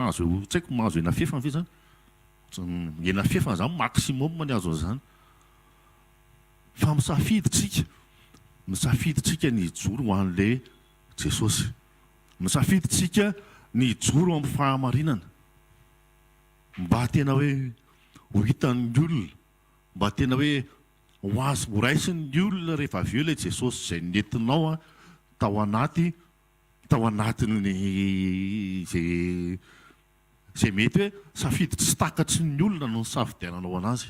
Mahazo, tsy haiko, mahazo hena fefany ve izany? Hena fefany izany maximum ny azo an'izany. Fa misafidy tsika, misafidy tsika ny hijoro ho an'ilay Jesosy. Misafidy tsika ny hijoro amin'ny fahamarinana. Mba tena hoe ho hitan'ny olona, mba tena hoe ho azo, ho raisin'ny olona rehefa avy eo ilay Jesosy izay nentinao tao anaty tao anatin'ny izay izay mety hoe safidy tsy takatry ny olona no nisafidiananao anazy,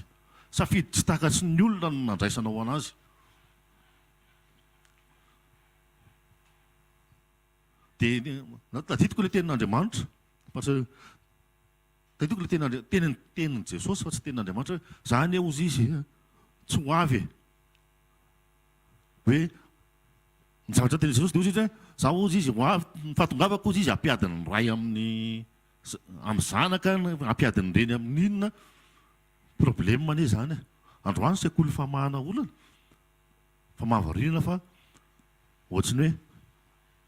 safidy tsy takatry ny olona no nandraisanao anazy. Dia tadidiko ilay tenin'Andriamanitra, fa tsy tadidiko ilay tenin'Andri- tenin'ny tenin'i Jesosy fa tsy tenin'Andriamanitra hoe za anie hozy izy tsy ho avy e. Hoe ny zavatra tenenin'i Jesosy dia hozy izy hoe, Izaho hozy izy ho avy, ny fahatongavako hozy izy hampiady ny ray amin'ny amin'ny zanaka, hampiady ny reny amin'ny inona. Problème anie izany e. Androany sekoly famahana olana, fa mahavariana fa ohatry ny hoe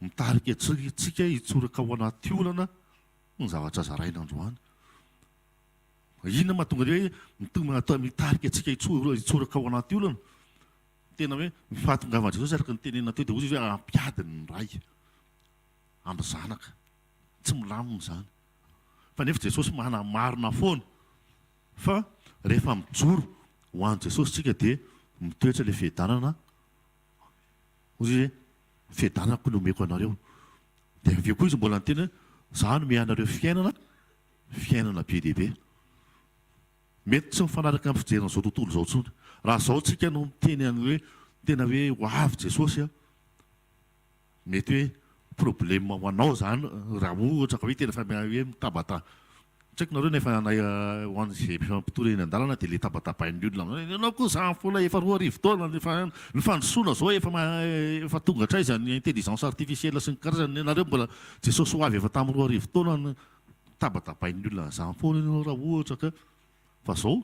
mitarika antsika hitsoraka ao anaty olana ny zavatra zaraina androany. Inona mahatonga ny hoe mitarika antsika hitsoraka ao anaty olana? Tena hoe ny fahatongavan'i Jesosy araka ny tenenina teo dia hoy izy hoe hampiady ny ray amin'ny zanaka. Tsy milamina izany. Fa nefa Jesosy manamarina foana fa rehefa mijoro ho an'i Jesosy tsika dia mitoetra ilay fiadanana. Hoy izy hoe fiadanako no omeko anareo. Dia avy eo koa izy mbola niteny hoe za no anareo fiainana, fiainana be dia be. Mety tsy mifanaraka amin'ny fijerin'izao tontolo izao intsony. Raha izao tsika no miteny an'ny hoe tena hoe ho avy Jesosy a, mety hoe problème ho anao izany raha ohatra ka hoe tena efa hoe mitabataba. Tsy haiko nareo nefa na ho an'izay efa mpitory eny an-dalana dia le tabatabain'ny olona aminao hoe ianao koa izany foana efa 2000 taona ny ny fandrosoana izao efa efa tonga hatraiza ny intelligence artificielle sy ny karazany, ianareo mbola Jesosy ho avy efa tamin'ny 2000 taona Tabatabain'ny olona an'izany foana ianao raha ohatra ka fa zao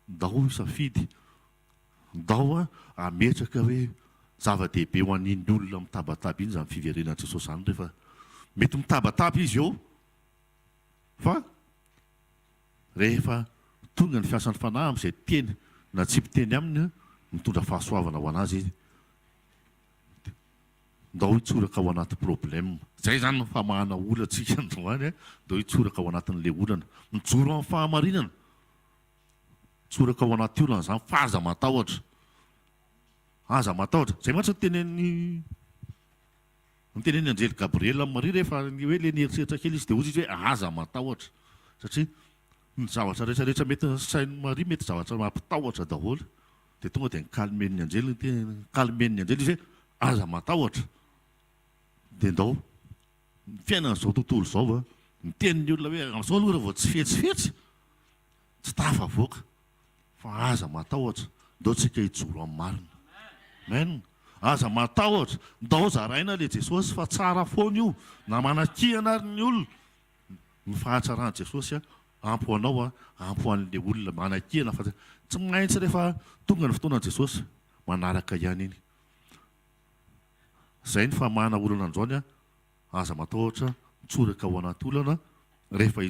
ndao hisafidy, ndao hametraka hoe zava-dehibe ho an'iny olona mitabataba iny izany fiverenan'i Jesosy izany rehefa mety mitabataba izy eo fa rehefa tonga ny fiasan'ny fanahy amin'izay teny natsipy teny aminy mitondra fahasoavana ho an'azy izy. Ndao hitsoraka ao anaty problème. Zay zany no famahana olantsika androany a, ndao hitsoraka ao anatin'le olana. Mijoro amin'ny fahamarinana. Mitsoraka ao anaty olana zany fa aza matahotra. Aza matahotra. Zay mantsy no tenenin'ny notenenin'ny anjely Gabriela amin'i Maria rehefa ny hoe le nieritreritra kely izy dia hozy izy hoe aza matahotra. Satria ny zavatra rehetra rehetra mety sain'i Maria mety zavatra mampitahotra daholo. Dia tonga dia ni-calmer-n'ny anjely, ni-calmer-n'ny anjely izy hoe, aza matahotra, dia ndao, ny fiainan'izao tontolo izao an, miteny ny olona hoe amin'izao aloha raha vao tsy fetsifetsy, tsy tafavoaka, fa aza matahotra, ndao tsika hijoro amin'ny marina. Amen. Aza matahotra, ndao zaraina ilay Jesosy fa tsara foana io, na manakihana ary ny olona, Ny fahatsaran'i Jesosy ampy ho anao, ampy ho an'ilay olona manakihana fa tsy maintsy rehefa tonga ny fotoanan'i Jesosy manaraka ihany iny. Izay ny famahana olana androany, aza matahotra mitsoraka ao anaty olana rehefa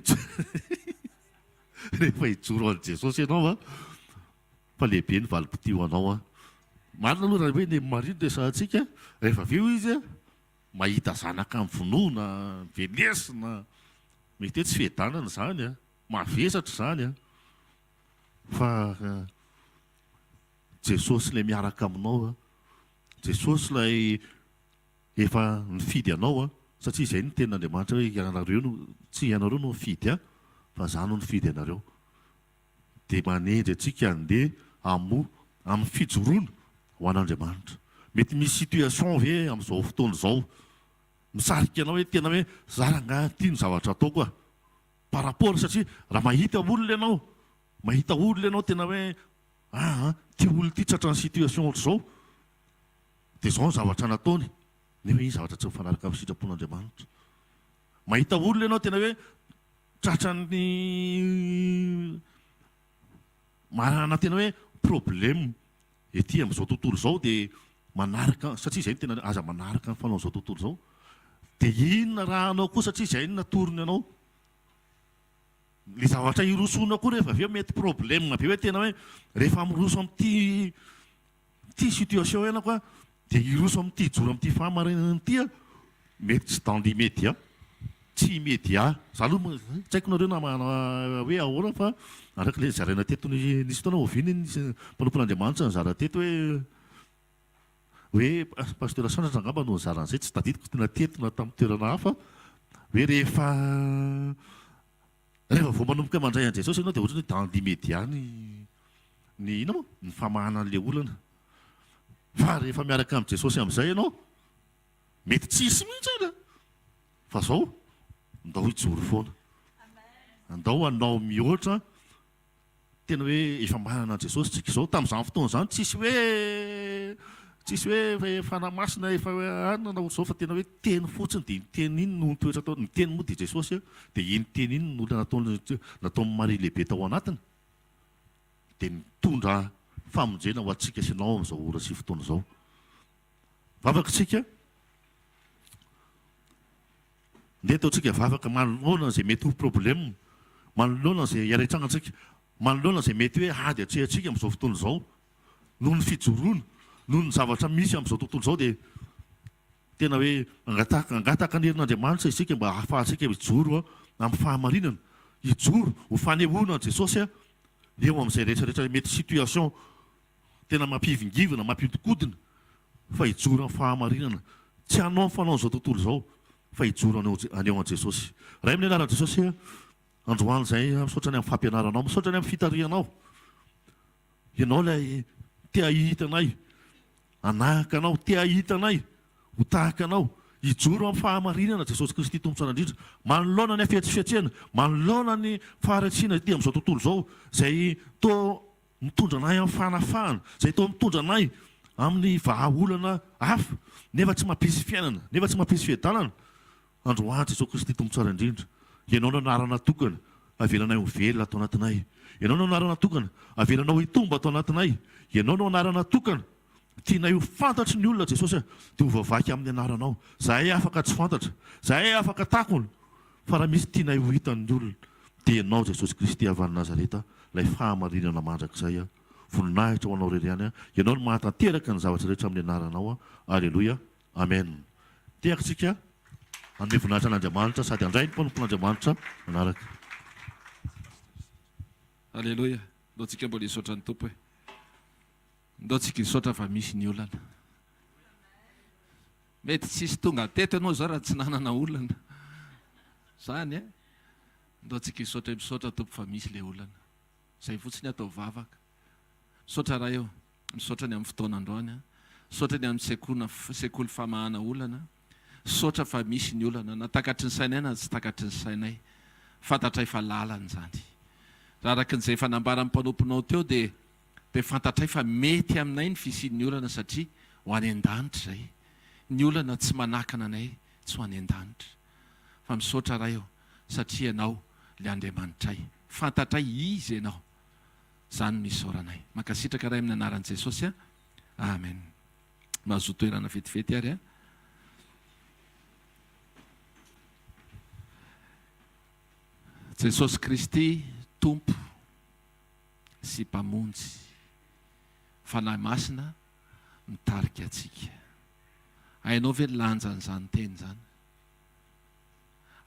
rehefa hijoro an'i Jesosy ianao fa lehibe ny valim-pitia ho anao. Marina aloha raha hoe ny Maria no resahantsika, rehefa avy eo izy Mahita zanaka mivonoana, velesina, mety hoe tsy fiadanana izany an, mavesatra izany an, fa Jesosy ilay miaraka aminao an, Jesosy ilay efa nifidy anao an, satria izay no tenin'Andriamanitra hoe ianareo no, tsy ianareo no nifidy ahy fa izaho no nifidy anareo. dia manendry antsika handeha hamoa amin'ny fijoroana ho an'Andriamanitra. Mety misy situation ve amin'izao fotoana izao misarika anao hoe tena hoe za rangahy ity no zavatra ataoko a! Par rapport satria raha mahita olona ianao, mahita olona ianao tena hoe aa ity olona ity tratran'ny situation ohatr'izao dia izao ny zavatra nataony nefa iny zavatra tsy mifanaraka amin'ny sitrapon'Andriamanitra. Mahita olona ianao tena hoe tratran'ny manana tena hoe problème ety amin'izao tontolo izao dia manaraka satria izay no tena aza manaraka ny fanaon'izao tontolo izao dia inona raha anao koa satria izay no natorony anao. Le zavatra hirosoana koa rehefa avy eo mety problème be hoe tena hoe rehefa miroso amin'ity ity situation ianako a dia hiroso amin'ity hijoro amin'ity fahamarinana ity a, mety tsy dans l'immédiat, tsy immédiat, za aloha tsy haiko nareo na hoe ahoana fa araka ilay zaraina teto nisy fotoana oviana iny nisy mpanompon'Andriamanitra nizara teto hoe hoe Pasteur Sandratra angamba no nizara an'izay, tsy tadidiko na teto na tamin'ny toerana hafa, hoe rehefa rehefa vao manomboka mandray an'i Jesosy ianao dia ohatran'ny hoe dans l'immédiat ny ny inona moa? Ny famahana an'ilay olana. Fa rehefa miaraka amin'i Jesosy amin'izay ianao, mety tsy hisy mihitsy ary an! Fa zao, ndao hijoro foana. Andao hanao mihoatra Tena hoe efa manana an'i Jesosy tsika izao. Tamin'izany fotoana izany tsisy hoe tsisy hoe Fanahy Masina efa any na ohatr'izao fa tena hoe teny fotsiny dia iny teny iny no nitoetra tao. Ny teny moa dia Jesosy dia iny teny iny no olona nataony nataon'i Maria lehibe tao anatiny dia nitondra famonjena ho antsika sy ianao amin'izao ora sy fotoana izao. Vavaka isika. Ndeha ataontsika vavaka manoloana izay mety ho problème, manoloana izay hiaretrangantsika, manoloana izay mety hoe ady atrehantsika amin'izao fotoana izao, noho ny fijoroana, noho ny zavatra misy amin'izao tontolo izao dia tena hoe angataka, angataka ny herin'Andriamanitra isika mba hahafahantsika mijoro amin'ny fahamarinana, hijoro ho fanehoana an'i Jesosy eo amin'izay rehetra rehetra mety situation Tena mampihivingivina, mampihodinkodina fa hijoro amin'ny fahamarinana. Tsy hanao ny fanaon'izao tontolo izao fa hijoro haneho an'i Jesosy. Ray amin'ny anaran'i Jesosy, androany izay misaotra ny amin'ny fampianaranao, misaotra ny amin'ny fitarihanao. Ianao ilay te hahita anay, hanahaka anao, te hahita anay ho tahaka anao, hijoro amin'ny fahamarinana Jesosy Kristy Tompo Tsara Indrindra, manoloana ny hafetsifetsena, manoloana ny faharatsiana ety amin'izao tontolo izao izay toa Mitondra anay amin'ny fanafahana, izay toa mitondra anay amin'ny vahaolana hafa, nefa tsy mampisy fiainana, nefa tsy mampisy fiadanana. Androany Jesoa Kristy Tompo Tsara Indrindra, Ianao no anarana tokana, avelanay ho velona ato anatinay. Ianao no anarana tokana, avelanao hitombo ato anatinay. Ianao no anarana tokana, tianay ho fantatry ny olona Jesosy a, dia ho voavaky amin'ny anaranao. Zahay afaka tsy fantatra, zahay afaka takona, Fa raha misy tianay ho hitan'ny olona dia Ianao Jesosy Kristy avy any Nazareta, ilay fahamarinana mandrakizay. Voninahitra ho Anao irery ihany. Ianao no mahatanteraka ny zavatra rehetra amin'ny anaranao. Aleloia. Amen. Tehaka isika hanome voninahitra an'Andriamanitra sady handray ny mpanompon'Andriamanitra manaraka. Aleloia. Ndao tsika mbola hisaotra ny Tompo e. Ndao tsika hisaotra fa misy ny olana. Mety tsisy tonga teto ianao zao raha tsy nanana olana. Zany eh. Ndao tsika hisaotra misaotra Tompo fa misy le olana. Zay fotsiny atao vavaka. Misaotra Ray ô. Misaotra ny amin'ny fotoana androany a. Misaotra ny amin'ny sekona sekoly famahana olana. Misaotra fa misy ny olana na takatry ny sainay na tsy takatry ny sainay. Fantatray fa lalana izany. Raha araka ny izay efa nambaran'ny mpanomponao teo dia dia fantatray fa mety aminay ny fisian'ny olana satria ho any an-danitra izay. Ny olana tsy manakana anay tsy ho any an-danitra. Fa misaotra Ray ô satria Ianao ilay Andriamanitray. Fantatray Iza Ianao. Izany no isaoranay. Mankasitraka Ray amin'ny anaran'i Jesosy a. Amen. Mahazoa toerana vetivety ary a. Jesosy Kristy Tompo. sy Mpamonjy, Fanahy Masina mitarika antsika. Hainao ve ny lanjan'izany teny izany?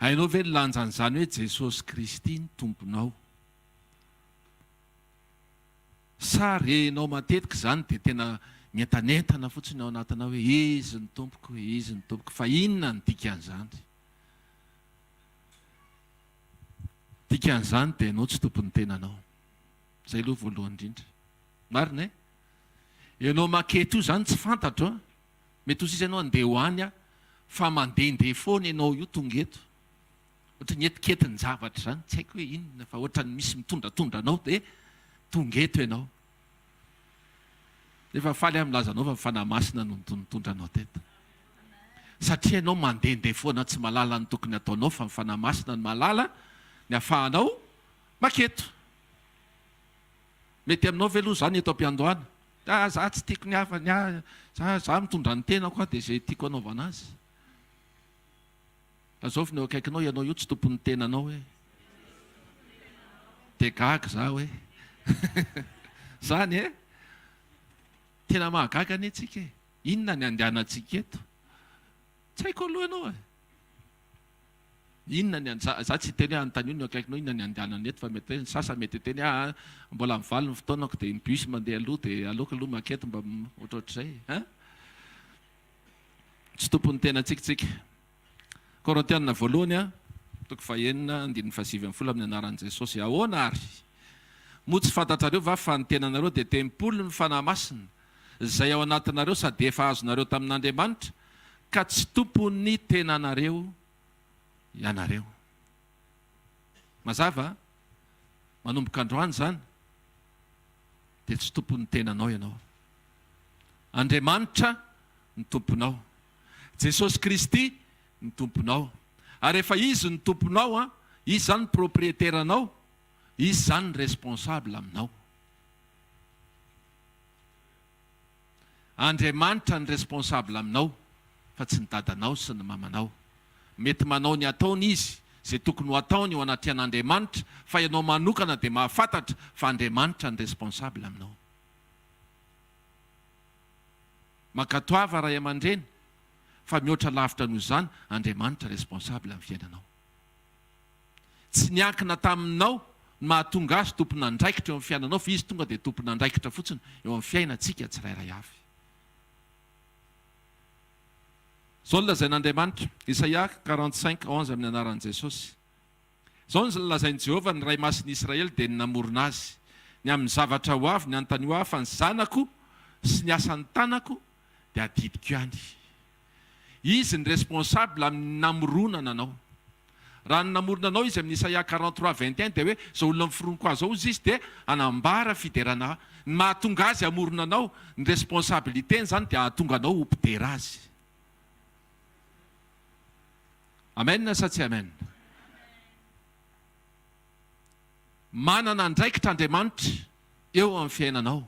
Hainao ve ny lanjan'izany hoe Jesosy Kristy ny Tomponao? Sa renao matetika izany dia tena mientanentana fotsiny ao anatinao hoe Izy ny Tompoko, Izy ny Tompoko, fa inona ny dikan'izany? Dikan'izany dia ianao tsy tompon'ny tenanao. Izay aloha voalohany indrindra. Marina e? Ianao maketo io izany tsy fantatro an. Mety ho sisa ianao handeha ho any fa mandehandeha foana ianao io tonga eto. Ohatran'ny hetiketin-javatra izany, tsy haiko hoe inona fa ohatran'ny misy mitondratondra anao dia tonga eto ianao. Nefa faly aho milaza anao fa ny Fanahy Masina no nitondra anao teto. Satria ianao mandehandeha foana tsy mahalala ny tokony hataonao fa ny Fanahy Masina no mahalala ny afahanao maketo. Mety aminao ve aloha izany eto am-piandohana? Ah, za tsy tiako ny hafa, ny ahy, za, za mitondra ny tenako aho dia izay tiako hanaovana azy. Lazao ny eo akaikinao, ianao io tsy tompon'ny tenanao e. Dia gaga za hoe zany e! Tena mahagaga anie tsika e! Inona ny andehanantsika eto? Tsy haiko aloha ianao e! Inona ny an-, za tsy hiteny hoe anontanio ny eo akaikinao inona ny andehanana eto fa mety hoe ny sasany mety hiteny hoe aa mbola mivaly ny fotoanako dia ny bus mandeha aloha dia aleoko aloha manketo mba ohatrohatr'izay e! Hein? Tsy tompon'ny tenantsika tsika. Korintiana voalohany toko fahenina andininy fahasivy ambin'ny folo amin'ny anaran'i Jesosy. Ahoana àry? Moa tsy fantatrareo va fa ny tenanareo dia tempolin'ny Fanahy Masina, izay ao anatinareo sady efa azonareo tamin'Andriamanitra, ka tsy tompon'ny tenanareo ianareo? Mazava? Manomboka androany izany dia tsy tompon'ny tenanao ianao. Andriamanitra ny Tomponao. Jesosy Kristy ny Tomponao. Ary rehefa Izy no Tomponao an, Izy izany ny propriétaire-nao, Izy izany ny responsable aminao. Andriamanitra ny responsable aminao fa tsy ny dadanao sy ny mamanao. Mety manao ny ataony izy, izay tokony ho ataony eo anatrehan'Andriamanitra, fa ianao manokana dia mahafantatra fa Andriamanitra ny responsable aminao. Mankatoava ray aman-dreny fa mihoatra lavitra noho izany Andriamanitra responsable amin'ny fiainanao. Tsy niankina taminao ny mahatonga azy tompon'andraikitra eo amin'ny fiainanao fa izy tonga dia tompon'andraikitra fotsiny eo amin'ny fiainantsika tsirairay avy. Izao no lazain'Andriamanitra, Isaia 45, 11 amin'ny anaran'i Jesosy. Izao no lazain'i Jehovah, ny Ray Masin'i Israely dia ny namorona azy, Ny amin'ny zavatra ho avy, ny anontanio ahy, fa ny zanako sy ny asan'ny tanako dia adidiko ihany. Izy ny responsable amin'ny namoronana anao. Raha ny namorona anao Izy amin'ny Isaia 43, 21 dia hoe izao olona noforoniko ahy izao hozy Izy dia hanambara fiderana ahy. Ny mahatonga Azy hamorona anao, ny responsabilité-ny izany dia hahatonga anao ho mpidera Azy. Amen sa tsy amen? Manana andraikitra Andriamanitra eo amin'ny fiainanao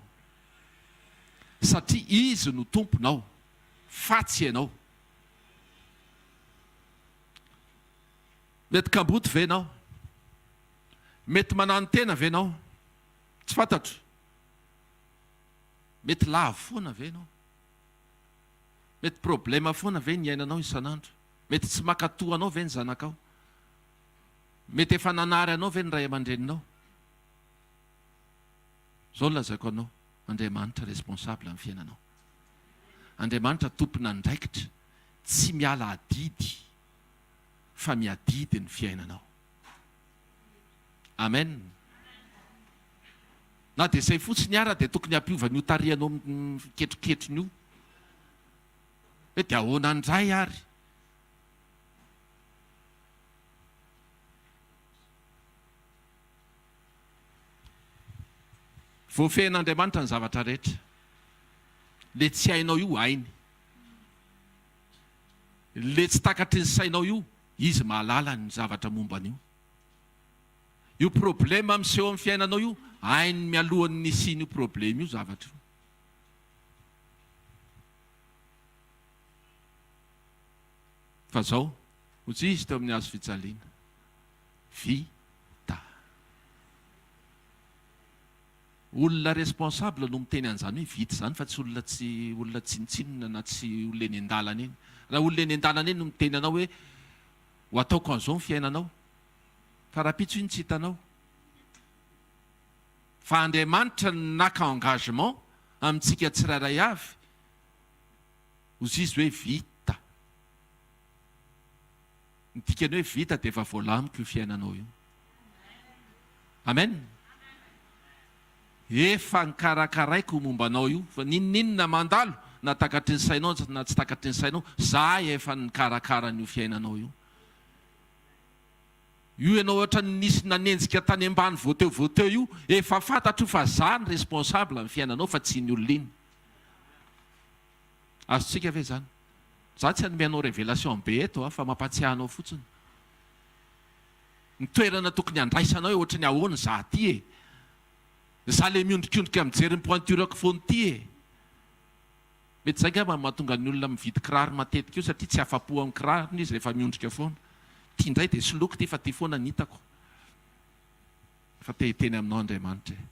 satria Izy no Tomponao fa tsy ianao. Mety kamboty ve ianao? Mety mananontena ve ianao? Tsy fantatro. Mety lavo foana ve ianao? Mety problème foana ve ny iainanao isan'andro? Mety tsy mankatò anao ve ny zanakao? Mety efa nanary anao ve ny ray aman-dreninao? Izao no lazaiko anao, Andriamanitra responsable amin'ny fiainanao. Andriamanitra tompon'andraikitra, tsy miala adidy fa miadidy ny fiainanao. Amen. Na dia izay fotsiny ara dia tokony hampiova an'io tarehinao miketroketrona io. Hoe dia ahoana indray ary? Voafehin'Andriamanitra ny zavatra rehetra. Le tsy hainao io hainy. Le tsy takatry ny sainao io, izy mahalala ny zavatra momba an'io. Io problème miseho amin'ny fiainanao io, hainy mialohan'ny nisian'io problème io zavatra io. Fa zao, hoy izy teo amin'ny hazo fijaliana, vita. Olona responsable no miteny an'izany hoe vita izany fa tsy olona tsy olona tsinontsinona na tsy olona eny an-dalana eny. Raha olona eny an-dalana eny no miteny anao hoe ho ataoko an'izao ny fiainanao, Fa rahampitso iny tsy hitanao. Fa Andriamanitra no naka engagement amintsika tsirairay avy, hozy izy hoe vita. Ny dikany hoe vita dia efa voalamiko io fiainanao io. Amen. Efa nikarakaraiko momba anao io, fa n'inon'inona mandalo na takatry ny sainao na tsy takatry ny sainao, za efa nikarakara an'io fiainanao io. Io ianao ohatran'ny nisy nanenjika tany ambany vao teo vao teo io, efa fantatro fa za ny responsable ny fiainanao fa tsy iny olona iny. Azontsika ve izany? Za tsy hanome anao révélation be eto a, fa mampatsiahy anao fotsiny. Ny toerana tokony handraisanao hoe ohatran'ny ahoana za ty e. Za le miondrikondrika mijery ny pointure-ko foana ty e. Mety izay angamba no mahatonga ny olona mividy kiraro matetika io satria tsy afa-po amin'ny kirarony izy rehefa miondrika foana. Ity indray dia soloiko ity fa ity foana ny hitako. Fa te hiteny aminao Andriamanitra e.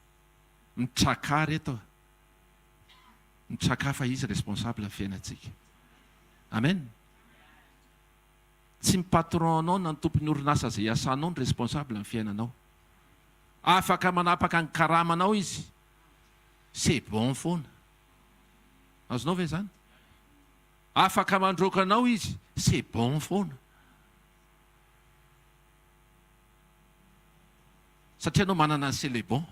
Mitrakà reto a. Mitrakà fa Izy responsable ny fiainantsika. Amen. Tsy ny patron anao na ny tompon'ny orinasa izay iasanao no responsable ny fiainanao. Afaka manapaka ny karamanao izy. C'est bon foana. Azonao ve izany? Afaka mandroaka anao izy, c'est bon foana. Satria ianao manana ny c'est le bon.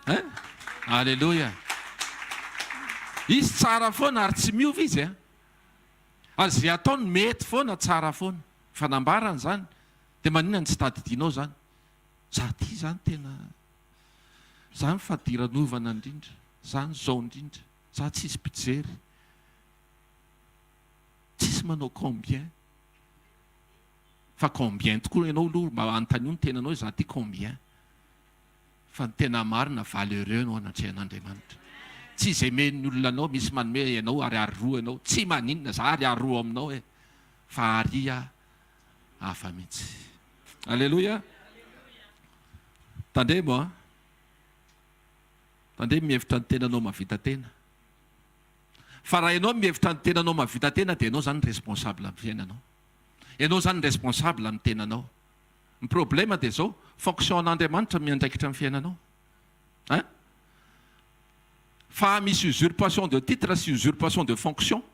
Hein? Alléluia. Izy tsara foana ary tsy miova izy a. Ary izay ataony mety foana, tsara foana. Efa nambarany izany. Dia maninona no tsy tadidianao izany? Za ty izany tena za ny fadiranovana indrindra, za ny zao indrindra, za tsisy mpijery, tsisy manao combien. Fa combien tokoa ianao aloha mba anontanio ny tenanao hoe za ty combien. Fa ny tena marina valeureux ianao anatrehan'Andriamanitra. Tsy izay omen'ny olona anao, misy manome ianao ariary roa ianao, tsy maninona, za ariary roa aminao e, fa ary aho hafa mihitsy. Aleloia! Tandremo an! Tandremo mihevitra ny tenanao mahavita tena. Fa raha ianao mihevitra ny tenanao mahavita tena dia ianao izany responsable amin'ny fiainanao. Ianao izany responsable amin'ny tenanao. Ny problème dia izao, fonction an'Andriamanitra miandraikitra ny fiainanao. Hein? Fa misy usurpation de titre sy usurpation de fonction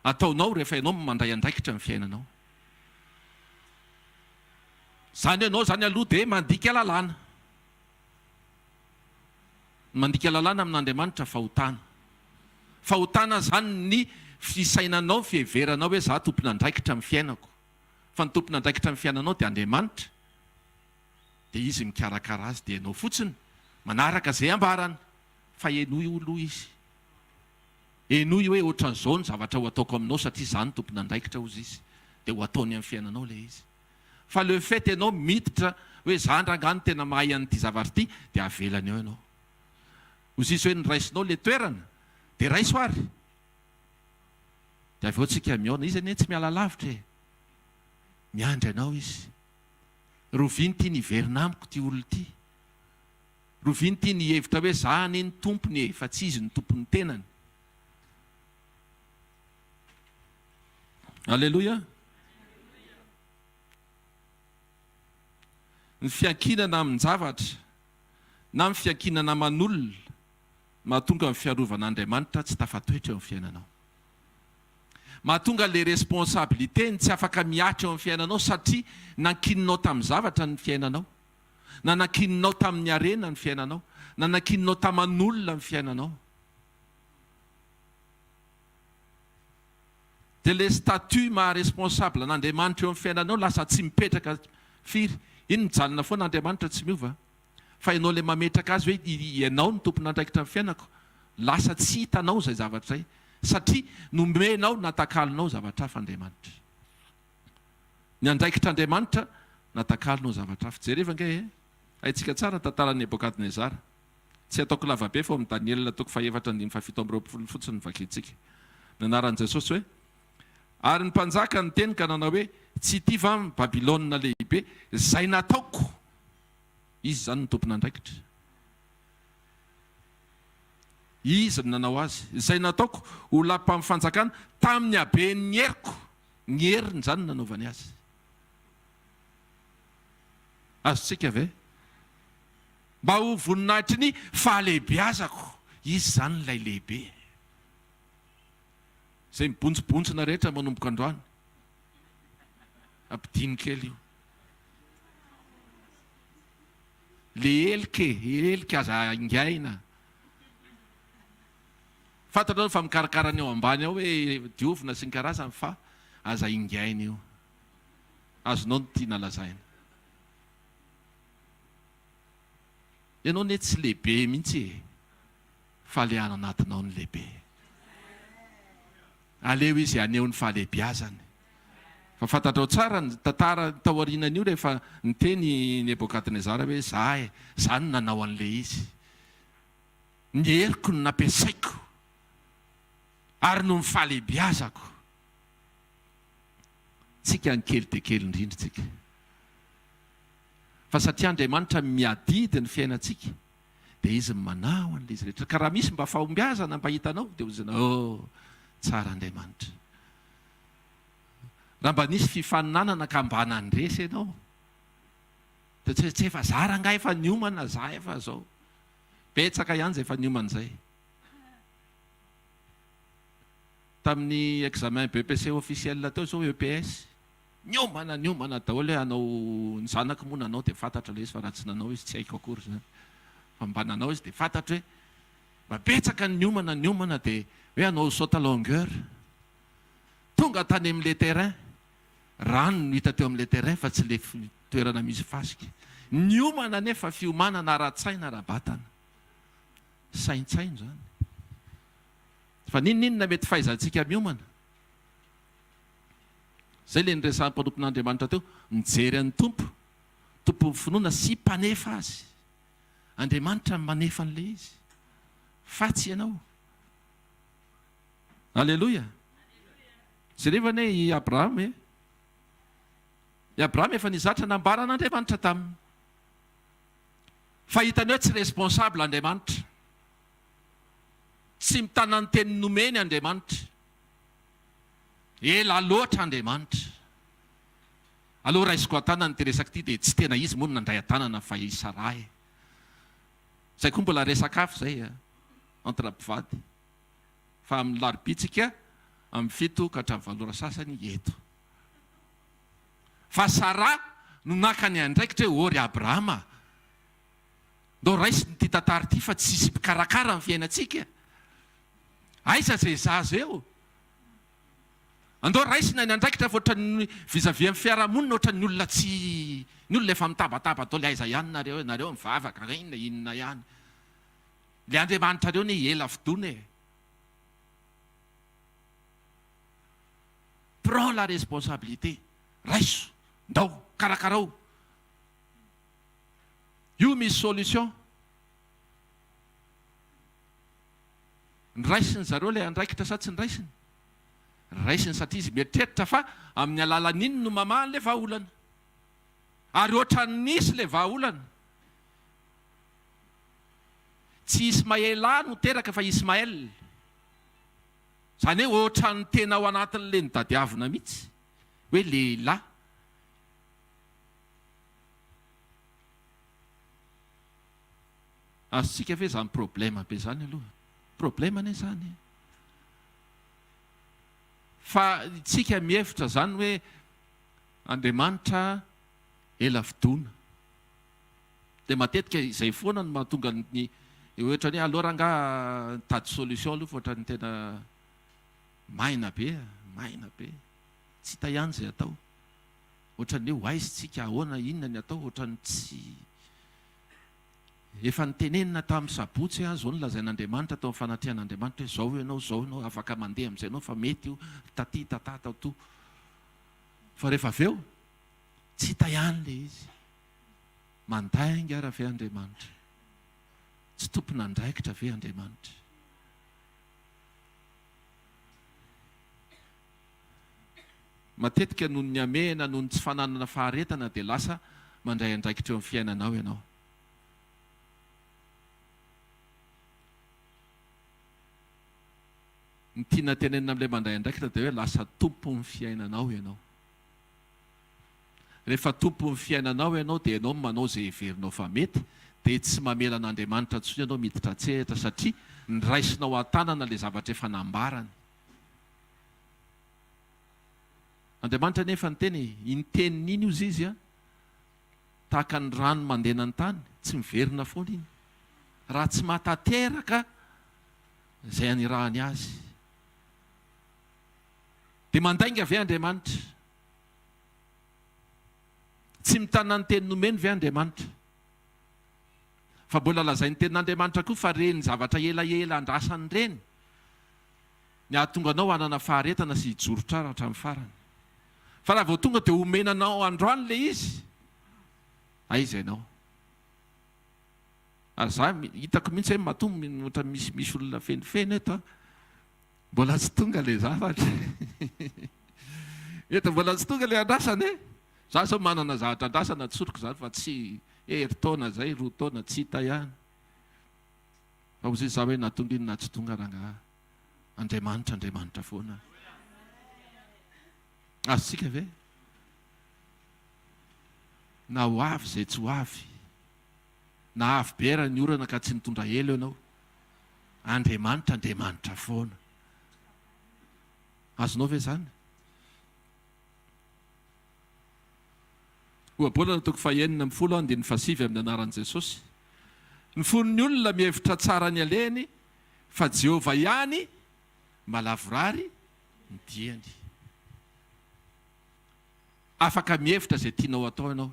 ataonao rehefa ianao mandray andraikitra ny fiainanao. Izany ianao izany aloha dia mandika lalàna. Ny mandika lalàna amin'Andriamanitra fahotana. Fahotana izany ny fisainanao, ny fiheveranao hoe za tompon'andraikitra amin'ny fiainako. Fa ny tompon'andraikitra amin'ny fiainanao dia Andriamanitra, dia Izy mikarakara azy, dia ianao fotsiny manaraka izay ambarany. Fa henoy aloha Izy. Henoy hoe ohatran'izao ny zavatra ho ataoko aminao satria za no tompon'andraikitra hozy Izy. Dia ho ataony amin'ny fiainanao ilay izy. Fa le fait ianao miditra hoe za rangahy no tena mahay an'ity zavatra ity dia avelany eo ianao. Hozy Izy hoe noraisinao ilay toerana dia raiso ary. Dia avy eo tsika mihaona. Izy anie tsy miala lavitra e. Miandry anao Izy. Rovina ity niverina amiko ity olona ity. Rovina ity nihevitra hoe za anie ny tompony e, fa tsy izy no tompon'ny tenany. Aleloia. Ny fiankinana amin-javatra na ny fiankinana aman'olona mahatonga ny fiarovan'Andriamanitra tsy tafatoetra eo amin'ny fiainanao. Mahatonga ilay responsabilité ny tsy afaka mihatra eo amin'ny fiainanao satria nankininao tamin'ny zavatra ny fiainanao, na nankininao tamin'ny harena ny fiainanao, na nankininao taman'olona ny fiainanao. Dia ilay statut maha responsable an'Andriamanitra eo amin'ny fiainanao lasa tsy mipetraka firy. Iny mijanona foana Andriamanitra tsy miova. Fa ianao ilay mametraka azy hoe ianao no tompon'andraikitra amin'ny fiainako, lasa tsy hitanao izay zavatra izay satria nomenao natakalonao zavatra hafa Andriamanitra. Ny andraikitr'Andriamanitra natakalonao zavatra hafa. Jereva ange e! Haintsika tsara ny tantaran'i Nebokadnezara. Tsy ataoko lavabe fa ao amin'ny Daniela toko fahefatra andininy fahafito amby roapolo fotsiny no vakintsika. Ny anaran'i Jesosy hoe, Ary ny mpanjaka niteny ka nanao hoe, Tsy ity va Babylona lehibe, izay nataoko? Izy izany no tompon'andraikitra. Izy no nanao azy. Izay nataoko ho lapan'ny fanjakana tamin'ny haben'ny heriko. Ny heriny izany no nanaovany azy. Azontsika ve? Mba ho voninahitry ny fahalehibeazako. Izy izany ilay lehibe. Izay mibontsibontsina rehetra manomboka androany. Ampidino kely io. Le helika e, helika aza ingaina. Fantatrao fa mikarakara ny ao ambany ao hoe diovina sy ny karazany fa aza ingaina io. Azonao ny tiana lazaina. Ianao anie tsy lehibe mihitsy e, fa le any anatinao no lehibe. Aleo izy haneho ny fahalehibiazany. Fa fantatrao tsara ny tantara taorianan'io rehefa niteny i Nebokadnezara hoe za e, za no nanao an'ilay izy. Ny heriko no nampiasaiko ary noho ny fahalehibiazako. Tsika ny kely dia kely indrindra tsika. Fa satria Andriamanitra miadidy ny fiainantsika dia Izy no manao an'ilay izy rehetra. Ka raha misy mba fahombiazana mba hitanao dia hoy izy, Oh, tsara Andriamanitra. Raha mba nisy fifaninanana ka mba nandresy ianao dia tsy hoe tsy efa za rangahy efa niomana, za efa zao. Betsaka ihany izay efa niomana izay. Tamin'ny examen BEPC officiel teo izao EPS, niomana niomana daholo hoe hanao, ny zanako moa nanao dia fantatro ilay izy fa raha tsy nanao izy tsy haiko akory izany. Fa mba nanao izy dia fantatro hoe mba betsaka ny niomana niomana dia hoe hanao saut à longueur. Tonga tany amin'ilay terrain, rano no hita teo amin'ilay terrain fa tsy ilay toerana misy fasika. Niomana anefa, fiomanana ara-tsaina ara-batana. Saintsaino izany. Fa n'inon'inona mety fahaizantsika miomana. Izay ilay niresahan'ny mpanompon'Andriamanitra teo, mijery an'ny Tompo, Tompon'ny finoana sy mpanefa azy. Andriamanitra no manefa an'ilay izy, fa tsy ianao. Aleloia! Jereo anie i Abrahama e! I Abrahama efa nizatra nambaran'Andriamanitra taminy. Fa hitany hoe tsy responsable Andriamanitra. Tsy mitana ny teny nomeny Andriamanitra. Ela loatra Andriamanitra. Aleo raisiko an-tanana ity resaka ity dia tsy tena izy moa no nandray an-tanana fa i Sarah e. Izay koa mbola resaka hafa izay entre mpivady. Fa amin'ny larobia tsika amin'ny 7 ka hatramin'ny 8 ora sasany eto. Fa Sarah no naka ny andraikitra hoe ô ry Abrahama a! Ndao raisina ity tantara ity fa tsisy mpikarakara ny fiainantsika. Aiza izay zaza eo? Andao raisina ny andraikitra fa ohatran'ny vis à vis amin'ny fiarahamonina ohatran'ny olona tsy ny olona efa mitabataba daholo aiza ihany nareo e, nareo mivavaka inona inona ihany. Le Andriamanitrareo anie ela fidona e. Prends la responsabilité, raiso, ndao, karakarao. Io misy solution. Nraisiny zareo ilay andraikitra sa tsy nraisiny? Raisiny satria izy mieritreritra fa amin'ny alalan'iny no mamaha an'ilay vahaolana. Ary ohatran'ny nisy ilay vahaolana. Tsy Ismaela no teraka fa Ismaël. Izany hoe ohatran'ny tena ao anatin'ilay notadiavina mihitsy hoe lehilahy. Azontsika ve izany problème be izany aloha? Problème anie izany e! Fa isika mihevitra izany hoe Andriamanitra ela fidona. Dia matetika izay foana no mahatonga ny ohatran'ny hoe aleo rangaha mitady solution aloha fa ohatran'ny tena maina be, maina be. Tsy hita ihany izay atao. Ohatran'ny hoe ho aiza isika, ahoana, inona ny atao, ohatran'ny tsy Efa nitenenina tamin'ny sabotsy aho, izao no lazain'Andriamanitra tao amin'ny fanatrehan'Andriamanitra hoe izao ianao, izao ianao, afaka mandeha amin'izay ianao fa mety io, taty, tata, tatoa. Fa rehefa avy eo, tsy hita ihany ilay izy. Mandainga ara ve Andriamanitra? Tsy tompon'andraikitra ve Andriamanitra? Matetika noho ny hamehana, noho ny tsy fananana faharetana dia lasa mandray andraikitra eo amin'ny fiainanao ianao. Ny tiana tenenina amin'ilay mandray andraikitra dia hoe lasa tompon'ny fiainanao ianao. Rehefa tompon'ny fiainanao ianao dia ianao no manao izay heverinao fa mety, dia tsy mamela an'Andriamanitra intsony ianao miditra an-tsehatra satria niraisinao an-tanana ilay zavatra efa nambarany. Andriamanitra anie efa niteny e, iny teniny iny ozy izy a, tahaka ny rano mandena ny tany, tsy miverina foana iny, raha tsy mahatanteraka izay anirahany azy. Dia mandainga ve Andriamanitra? Tsy mitana ny teny nomeny ve Andriamanitra? Fa mbola lazain'ny tenin'Andriamanitra koa fa ireny zavatra elaela andrasany ireny ny hahatonga anao hanana faharetana sy hijoro tsara hatramin'ny farany. Fa raha vao tonga dia omena anao androany ilay izy, aiza ianao? Ary za hitako mihitsy hoe matoa ohatra misy misy olona fenofeno eto an, mbola tsy tonga ilay zavatra. Eto mbola tsy tonga ilay andrasana e. Za zao manana zavatra andrasana tsoriko zany fa tsy herintaona zay, roa taona tsy hita ihany. Fa hozy za hoe na tonga iny na tsy tonga rangaha. Andriamanitra Andriamanitra foana. Azontsika ve? Na ho avy izay tsy ho avy. Na avy be ara ny orana ka tsy nitondra elo ianao. Andriamanitra Andriamanitra foana. Azonao ve izany? Ohabolana toko fahenina ambin'ny folo andininy fahasivy amin'ny anaran'i Jesosy. Ny fon'ny olona mihevitra tsara ny alehany fa Jehovah ihany mba lavorary ny diany. Afaka mihevitra izay tianao atao ianao.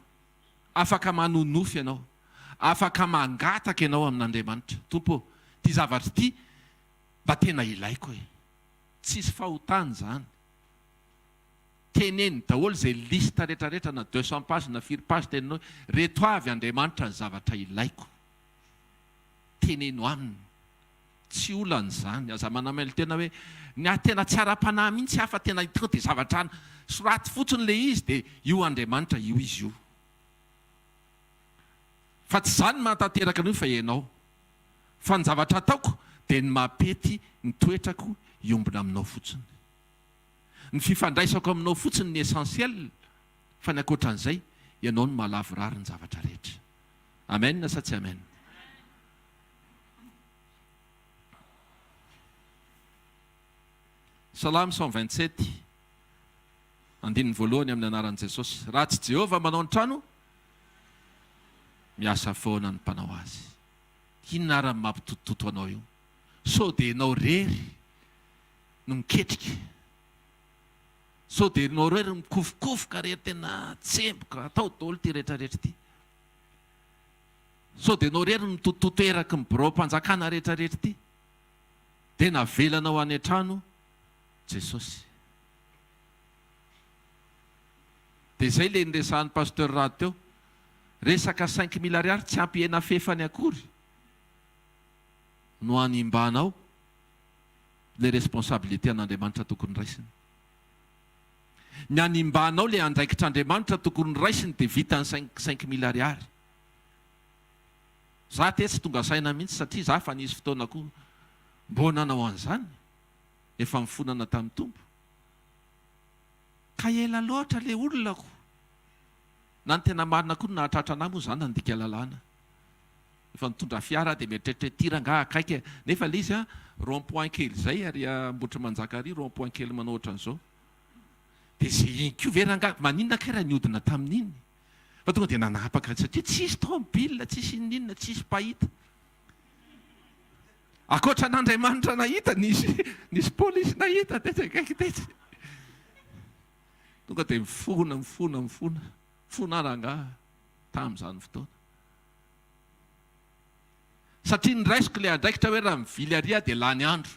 Afaka manonofy ianao. Afaka mangataka ianao amin'Andriamanitra. Tompo ô, ity zavatra ity mba tena ilaiko e. Tsisy fahotana izany. Teneno daholo izay liste retraretra na 200 pages na firy pages teninao hoe reto avy Andriamanitra ny zavatra ilaiko. Teneno aminy. Tsy olana izany. Aza manamailo-tena hoe ny ahy tena tsy ara-panahy mihitsy aho fa tena tonga dia zavatra any. Soraty fotsiny ilay izy dia io Andriamanitra io izy io. Fa tsy izaho no mahatanteraka an'io fa ianao. Fa ny zavatra ataoko dia ny mampety ny toetrako hiombona aminao fotsiny. Ny fifandraisako aminao fotsiny ny essentiel fa ny ankoatran'izay ianao no mahalavorary ny zavatra rehetra. Amen sa tsy amen? Salamo 127, andininy voalohany amin'ny anaran'i Jesosy. Raha tsy Jehovah manao ny trano, miasa foana ny mpanao azy. Inona ary ny mampitotototo anao io? Sao dia ianao irery no miketrika? Sao dia ianao irery no mikofokofoka rery tena tsemboka, atao daholo ity rehetrarehetra ity? Sao dia ianao irery no mitotototo eraky ny biraom-panjakana rehetrarehetra ity? Dia navelanao any an-trano Jesosy. Dia izay ilay niresahan'i Pasteur Rado teo. Resaka cinq mille ariary tsy ampy hena fefany akory no hanimbanao ilay responsabilité an'Andriamanitra tokony raisiny. Ny hanimbanao ilay andraikitr'Andriamanitra tokony raisiny dia vitan'ny cinq cinq mille ariary. Za tetsy tonga saina mihitsy satria za efa nisy fotoana koa mbô nanao an'izany, efa nifonana tamin'ny Tompo. Ka ela loatra le olona ko. Na ny tena marina koa ny nahatratra anah moa za nandika lalàna. Efa nitondra fiara aho dia mieritreritra hoe ity rangaha akaiky e. Nefa le izy an, rond point kely zay ary Ambohitrimanjaka ary rond point kely manao ohatran'izao. Dia zay iny koa ve rangaha, maninona kay raha nihodina tamin'iny? Fa tonga dia nanapaka satria tsisy tomobile, tsisy inon'inona, tsisy mpahita. Ankoatra an'Andriamanitra nahita, nisy nisy polisy nahita tetsy akaiky tetsy. Tonga dia mifona, mifona, mifona. Mifona rangahy tamin'izany fotoana. Satria niraisiko ilay andraikitra hoe raha mivily ary aho dia lany andro.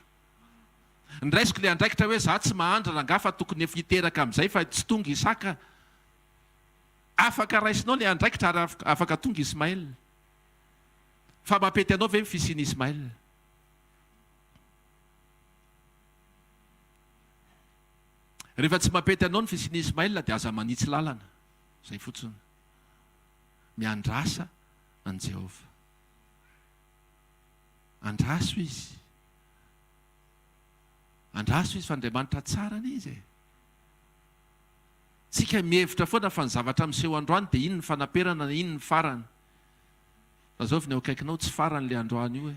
Niraisiko ilay andraikitra hoe za tsy mahandry rangahy fa tokony efa hiteraka amin'izay fa tsy tonga Isaka. Afaka raisinao ilay andraikitra ary afaka tonga Ismaël. Fa mampety anao ve ny fisian'i Ismaël? Rehefa tsy mampety anao ny fisian'i Ismaël dia aza manitsy lalana. Izay fotsiny. Miandrasa an'i Jehovah. Andraso izy. Andraso izy fa Andriamanitra tsara anie izy e. Tsika mihevitra foana fa ny zavatra miseho androany dia iny ny fanaperana na iny ny farany. Lazao ny eo akaikinao tsy farany le androany io e.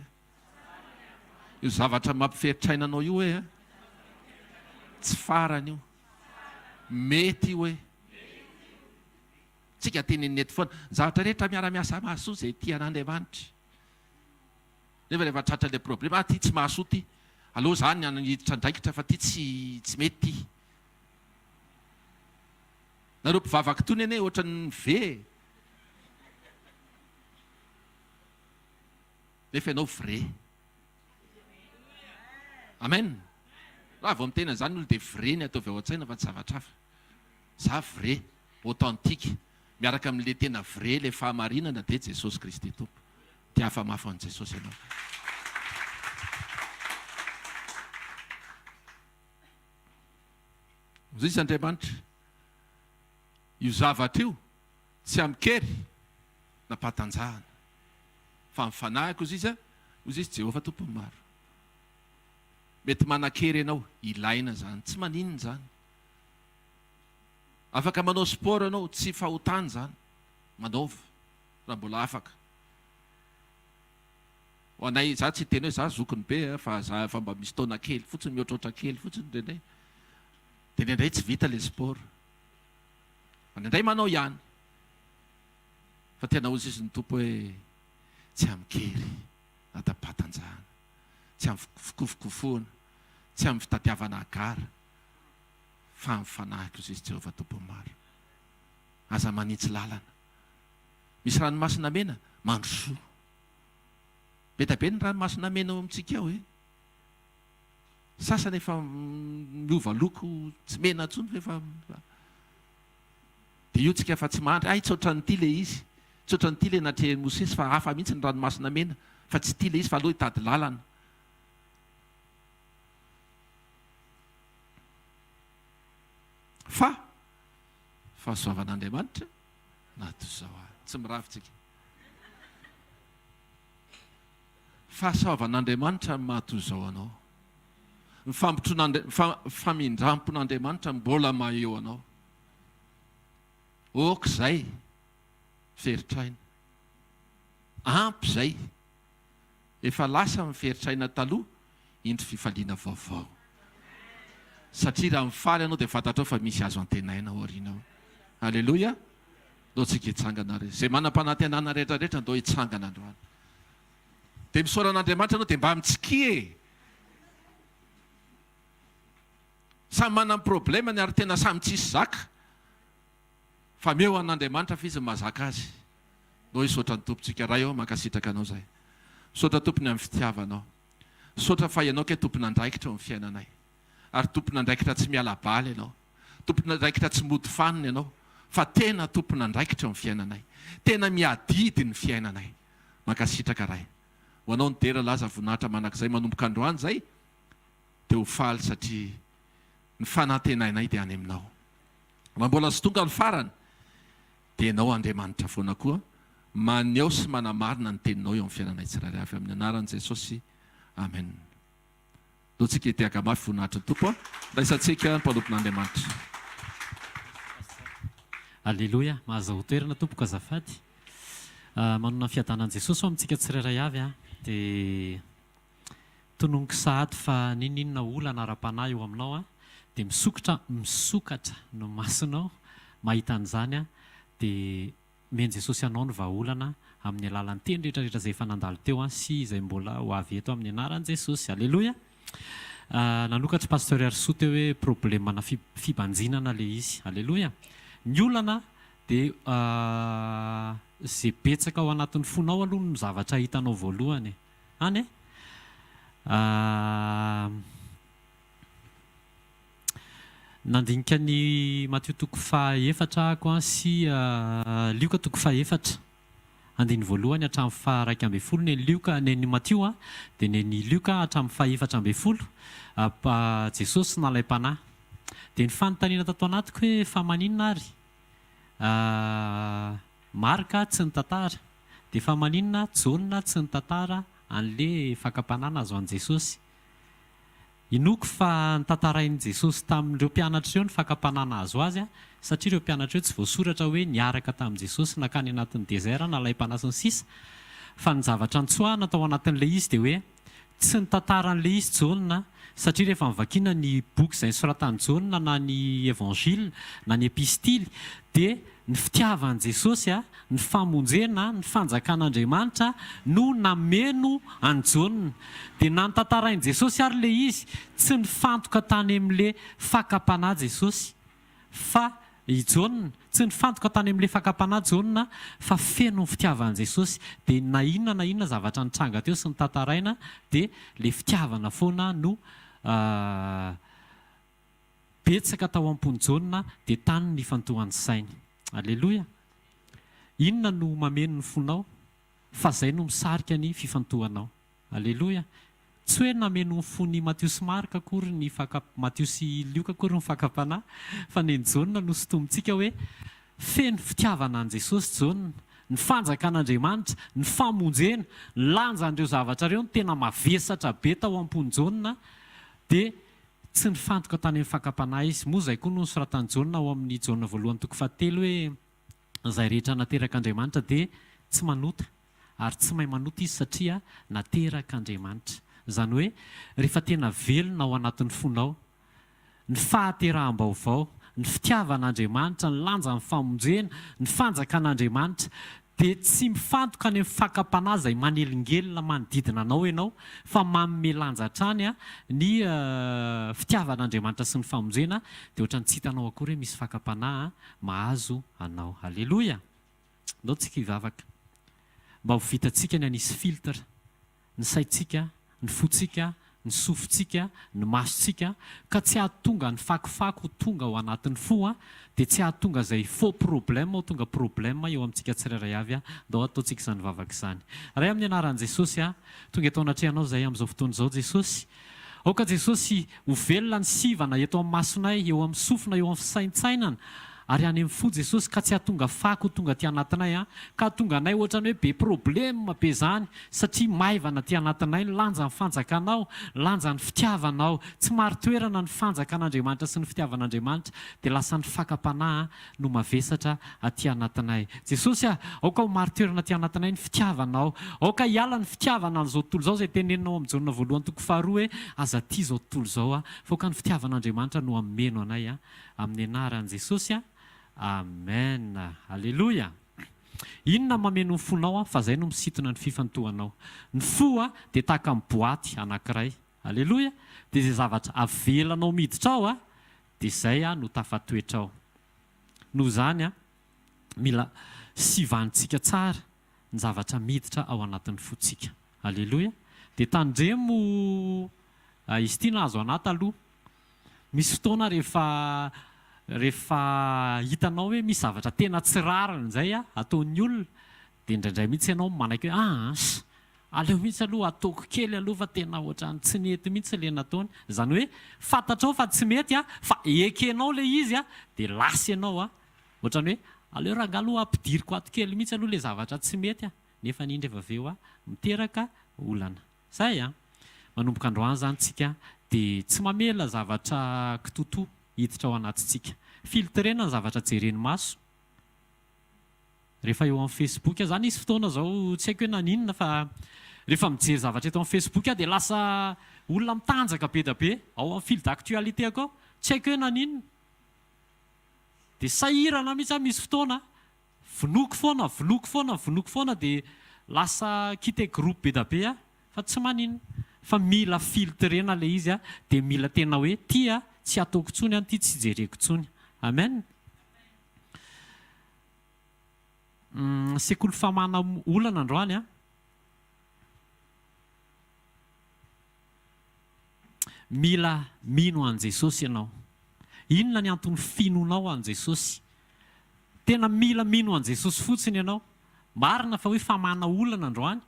Io zavatra mampiferitraina anao io e. Tsy farany io. Mety io e. Tsika tenenina eto foana. Ny zavatra rehetra miara-miasa mahasoa izay tia an'Andriamanitra. Nefa rehefa tratra ilay problema, ah ty tsy mahasoa ty. Aleo za ny hiditra andraikitra fa ty tsy tsy mety ty. Nareo mpivavaka itony anie ohatran'ny ve e. Nefa ianao vrai. Amen. Raha vao miteny an'izany ny olona dia vrai ny ataovy ao an-tsaina fa tsy zavatra hafa. Za vrai, authentique, miaraka amin'ilay tena vrai, ilay fahamarinana dia Jesosy Kristy Tompo. Dia afa-mafy an'i Jesosy ianao. Hoy izy Andriamanitra. Io zavatra io tsy amin-kery na mpatanjahana, fa amin'ny fanahiko hozy izy, hozy izy Jehovah Tompon'ny maro. Mety manan-kery ianao, ilaina izany, tsy maninona izany. Afaka manao sport ianao, tsy fahotana izany, manaova raha mbola afaka. Ho anay, za tsy hiteny hoe za zokiny be fa za efa mba misy taona kely fotsiny, mihoatroatra kely fotsiny indraindray. Dia indraindray tsy vita ilay sport. Fa indraindray manao ihany. Fa tena hoy sisa ny Tompo hoe tsy amin-kery na tapatanjahana, tsy amin'ny fikofokofohana, tsy amin'ny fitadiavana Hagara, fa amin'ny fanahiko hoy sisa Jehovah Tompon'ny maro. Aza manitsy lalana. Misy ranomasina mena? Mandrosoa. Be dia be ny ranomasina mena ao amintsika ao e. Sasany efa miova loko tsy mena intsony fa efa dia io tsika fa tsy mandry. Hay tsy ohatran'ity ilay izy. Tsy ohatran'ity ilay natrehin'i Mosesy fa hafa mihitsy ny ranomasina mena fa tsy ity ilay izy fa aleo hitady lalana. Fa fahasoavan'Andriamanitra na toy izao ahy. Tsy miravy tsika. Fahasoavan'Andriamanitra no maha toy izao anao. Ny famindrampon'Andriamanitra mbola maha eo anao. Ok izay, feritr'aina. Ampy izay. Efa lasa ny feritr'aina taloha, indro fifaliana vaovao. Satria raha mifaly ianao dia fantatrao fa misy azo antenaina ao aoriana ao. Aleloia! Ndao tsika hitsangana ary. Izay manam-panantenana rehetra rehetra ndao hitsangana androany. Dia misaora an'Andriamanitra ianao dia mba mitsikia e! Samy manana ny problème-ny ary tena samy tsisy zaka. Fa meo an'Andriamanitra fa Izy no mahazaka azy. Ndao hisaotra ny Tompontsika. Ray ô, mankasitraka Anao izahay. Misaotra Tompo ny amin'ny fitiavanao. Misaotra fa Ianao kay tompon'andraikitra eo amin'ny fiainanay. Ary tompon'andraikitra tsy miala bala Ianao. Tompon'andraikitra tsy mody fanina Ianao fa tena tompon'andraikitra eo amin'ny fiainanay. Tena miadidy ny fiainanay. Mankasitraka Ray. Ho Anao ny dera, laza, voninahitra mandrakizay manomboka androany izay dia ho faly satria ny fanantenainay dia any Aminao. Raha mbola tsy tonga ny farany dia Ianao Andriamanitra foana koa maneho sy manamarina ny teninao eo amin'ny fiainanay tsirairay avy amin'ny anaran'i Jesosy. Amen. Ndao tsika hitehaka mafy voninahitry ny Tompo a! Raisantsika ny mpanompon'Andriamanitra. Aleloia! Mahazahoa toerana tompoko azafady. Manona ny fiadanan'i Jesosy ho amintsika tsirairay avy a! Dia tononiko sahady fa n'inon'inona olana ara-panahy eo aminao a! Dia misokitra misokatra ny masonao mahita an'izany a! Dia Omen'i Jesosy anao ny vahaolana amin'ny alalan'ny teny rehetra rehetra izay efa nandalo teo sy izay mbola ho avy eto amin'ny anaran'i Jesosy. Aleloia! Nanokatra Pasteur Harisoa teo hoe problème-na fibanjinana ilay izy. Aleloia! Ny olana dia izay betsaka ao anatin'ny fonao aloha no zavatra hitanao voalohany e. Any e? Nandinika ny Matio toko fahaefatra ahako sy Lioka toko fahefatra, andininy voalohany hatramin'ny faha-11, ny an'i Lioka, ny an'i Matio dia ny an'i Lioka hatramin'ny faha-14, Jesosy nalaim-panahy. Dia ny fanontaniana tato anatiko hoe fa maninona ary Marka tsy nitantara? Dia fa maninona Jaona tsy nitantara an'le fakam-panahy nahazo an'i Jesosy? Inoako fa notantarain'i Jesosy tamin'ireo mpianatra ireo ny fakam-panahy nahazo azy, satria ireo mpianatra ireo tsy voasoratra hoe niaraka tamin'i Jesosy nankany anatin'ny désert, nalaim-panahy sy ny sisa Fa ny zavatra nitsoahana tao anatin'ilay izy dia hoe tsy nitantara an'ilay izy Jaona, satria rehefa novakiana ny boky izay nosoratan'i Jaona na ny Évangile na ny Epistily dia ny fitiavan'i Jesosy, ny famonjena, ny fanjakan'Andriamanitra no nameno an'i Jaona. Dia na notantarain'i Jesosy ary ilay izy, tsy nifantoka tany amin'ilay fakam-panahy Jesosy, fa i Jaona, tsy nifantoka tany amin'ilay fakam-panahy Jaona, fa feno ny fitiavan'i Jesosy. Dia na inona na inona zavatra nitranga teo sy notantaraina, dia ilay fitiavana foana no Betsaka tao am-pon'i Jaona dia tany ny nifantohan'ny sainy. Aleloia! Inona no mameno ny fonao? Fa izay no misarika ny fifantohanao. Aleloia! Tsy hoe nameno ny fon'i Matio sy Marka akory ny faka, Matio sy Lioka akory ny fakam-panahy, fa nen'i Jaona no sintomintsika hoe. Feno fitiavana an'i Jesosy Jaona, ny fanjakan'Andriamanitra, ny famonjena, ny lanjan'ireo zavatra ireo no tena mavesatra be tao am-pon'i Jaona, dia tsy nifantoka tany amin'ny fakam-panahy izy. Moa izay koa no nosoratan'i Jaona ao amin'ny Jaona voalohany toko fahatelo hoe, Izay rehetra naterak'Andriamanitra dia tsy manota, ary tsy mahay manota izy satria naterak'Andriamanitra. Izany hoe, rehefa tena velona ao anatin'ny fonao ny fahateraham-baovao, ny fitiavan'Andriamanitra, ny lanjan'ny famonjena, ny fanjakan'Andriamanitra, dia tsy mifantoka any amin'ny fakam-panahy izay manelingelina manodidina anao ianao, fa manome lanja hatrany ny fitiavan'Andriamanitra sy ny famonjena, dia ohatran'ny tsy hitanao akory hoe misy fakam-panahy mahazo anao. Aleloia! Ndao tsika hivavaka mba ho vitantsika ny hanisy filtre ny saintsika, ny fontsika, ny sofintsika, ny masontsika, ka tsy hahatonga ny fakofako ho tonga ao anatin'ny fo, dia tsy hahatonga izay faux problème ho tonga problème eo amintsika tsirairay avy. Ndao hataontsika izany vavaka izany. Ray amin'ny anaran'i Jesosy a, tonga eto anatrehanao izahay amin'izao fotoana izao Jesosy. Aoka Jesosy ho velona ny sivana eto amin'ny masonay, eo amin'ny sofina, eo amin'ny fisaintsainana, ary any amin'ny fo Jesosy ka tsy hahatonga fako ho tonga aty anatinay an, ka hahatonga anay ohatran'ny hoe be problème be zany satria maivana aty anatinay ny lanjan'ny fanjakanao, ny lanjan'ny fitiavanao, tsy marin-toerana ny fanjakan'Andriamanitra sy ny fitiavan'Andriamanitra dia lasa ny fakam-panahy no mavesatra aty anatinay. Jesosy a! Aoka ho marin-toerana aty anatinay ny fitiavanao. Aoka hiala ny fitiavana an'izao tontolo izao izay teneninao ao amin'ny Jaona voalohany toko faharoa hoe aza tia izao tontolo izao a! Fa aoka ny fitiavan'Andriamanitra no hameno anay a! Amin'ny anaran'i Jesosy a! Amen! Aleloia! Inona mameno ny fonao a! Fa izay no misintona ny fifantohanao. Ny fo a! Dia tahaka ny boaty anankiray. Aleloia! Dia izay zavatra avelanao miditra ao a! Dia izay no tafatoetra ao. Noho izany, mila sivanintsika tsara ny zavatra miditra ao anatin'ny fontsika. Aleloia! Dia tandremo izy ity nahazo anà taloha. Misy fotoana rehefa rehefa hitanao hoe misy zavatra tena tsy rariny izay ataon'ny olona, dia indraindray mihitsy ianao manaiky hoe aa. Aleo mihitsy aloha ataoko kely aloha fa tena ohatran'ny tsy nety mihitsy ilay nataony. Izany hoe fantatrao fa tsy mety fa ekenao ilay izy dia lasa ianao. Ohatran'ny hoe aleo rangahy aloha ampidiriko ato kely mihitsy aloha ilay zavatra tsy mety nefa iny rehefa avy eo miteraka olana. Izay an! Manomboka androany izany tsika dia tsy mamela zavatra kitotoa hiditra ao anatintsika. Filtrena ny zavatra jeren'ny maso. Rehefa eo amin'ny Facebook aho, za nisy fotoana zao tsy haiko hoe naninona fa rehefa mijery zavatra eto amin'ny Facebook aho dia lasa olona mitanjaka be da be ao amin'ny fil d'actualité-ko ao, tsy haiko hoe naninona. Dia sahirana mihitsy aho misy fotoana, vonoiko foana, vonoiko foana, vonoiko foana dia lasa quitter groupe be da be aho fa tsy maninona fa mila filtrena ilay izy dia mila tena hoe ity tsy ataoko intsony an, ity tsy jereko intsony. Amen. Sekoly famahana olana androany an. Mila mino an'i Jesosy ianao. Inona ny anton'ny finoanao an'i Jesosy? Tena mila mino an'i Jesosy fotsiny ianao. Marina fa hoe famahana olana androany,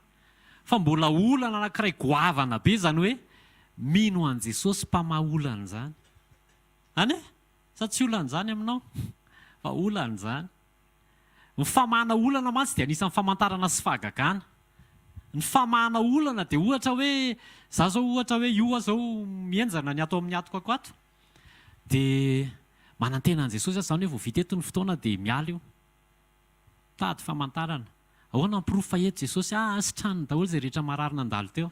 fa mbola olana anankiray goavana be izany hoe mino an'i Jesosy mpamaha olana izany. Any e? Sa tsy olana izany aminao? Fa olana izany. Ny famahana olana mantsy dia anisan'ny famantarana sy fahagagana. Ny famahana olana dia ohatra hoe, za zao ohatra hoe io aho zao mihenjana ny ato amin'ny atokako ato, dia manantena an'i Jesosy aho izany hoe vao vita eto ny fotoana dia miala io. Mitady famantarana. Ahoana ny porofo fa eto Jesosy? Ah, sitraniny daholo izay rehetra marary nandalo teo.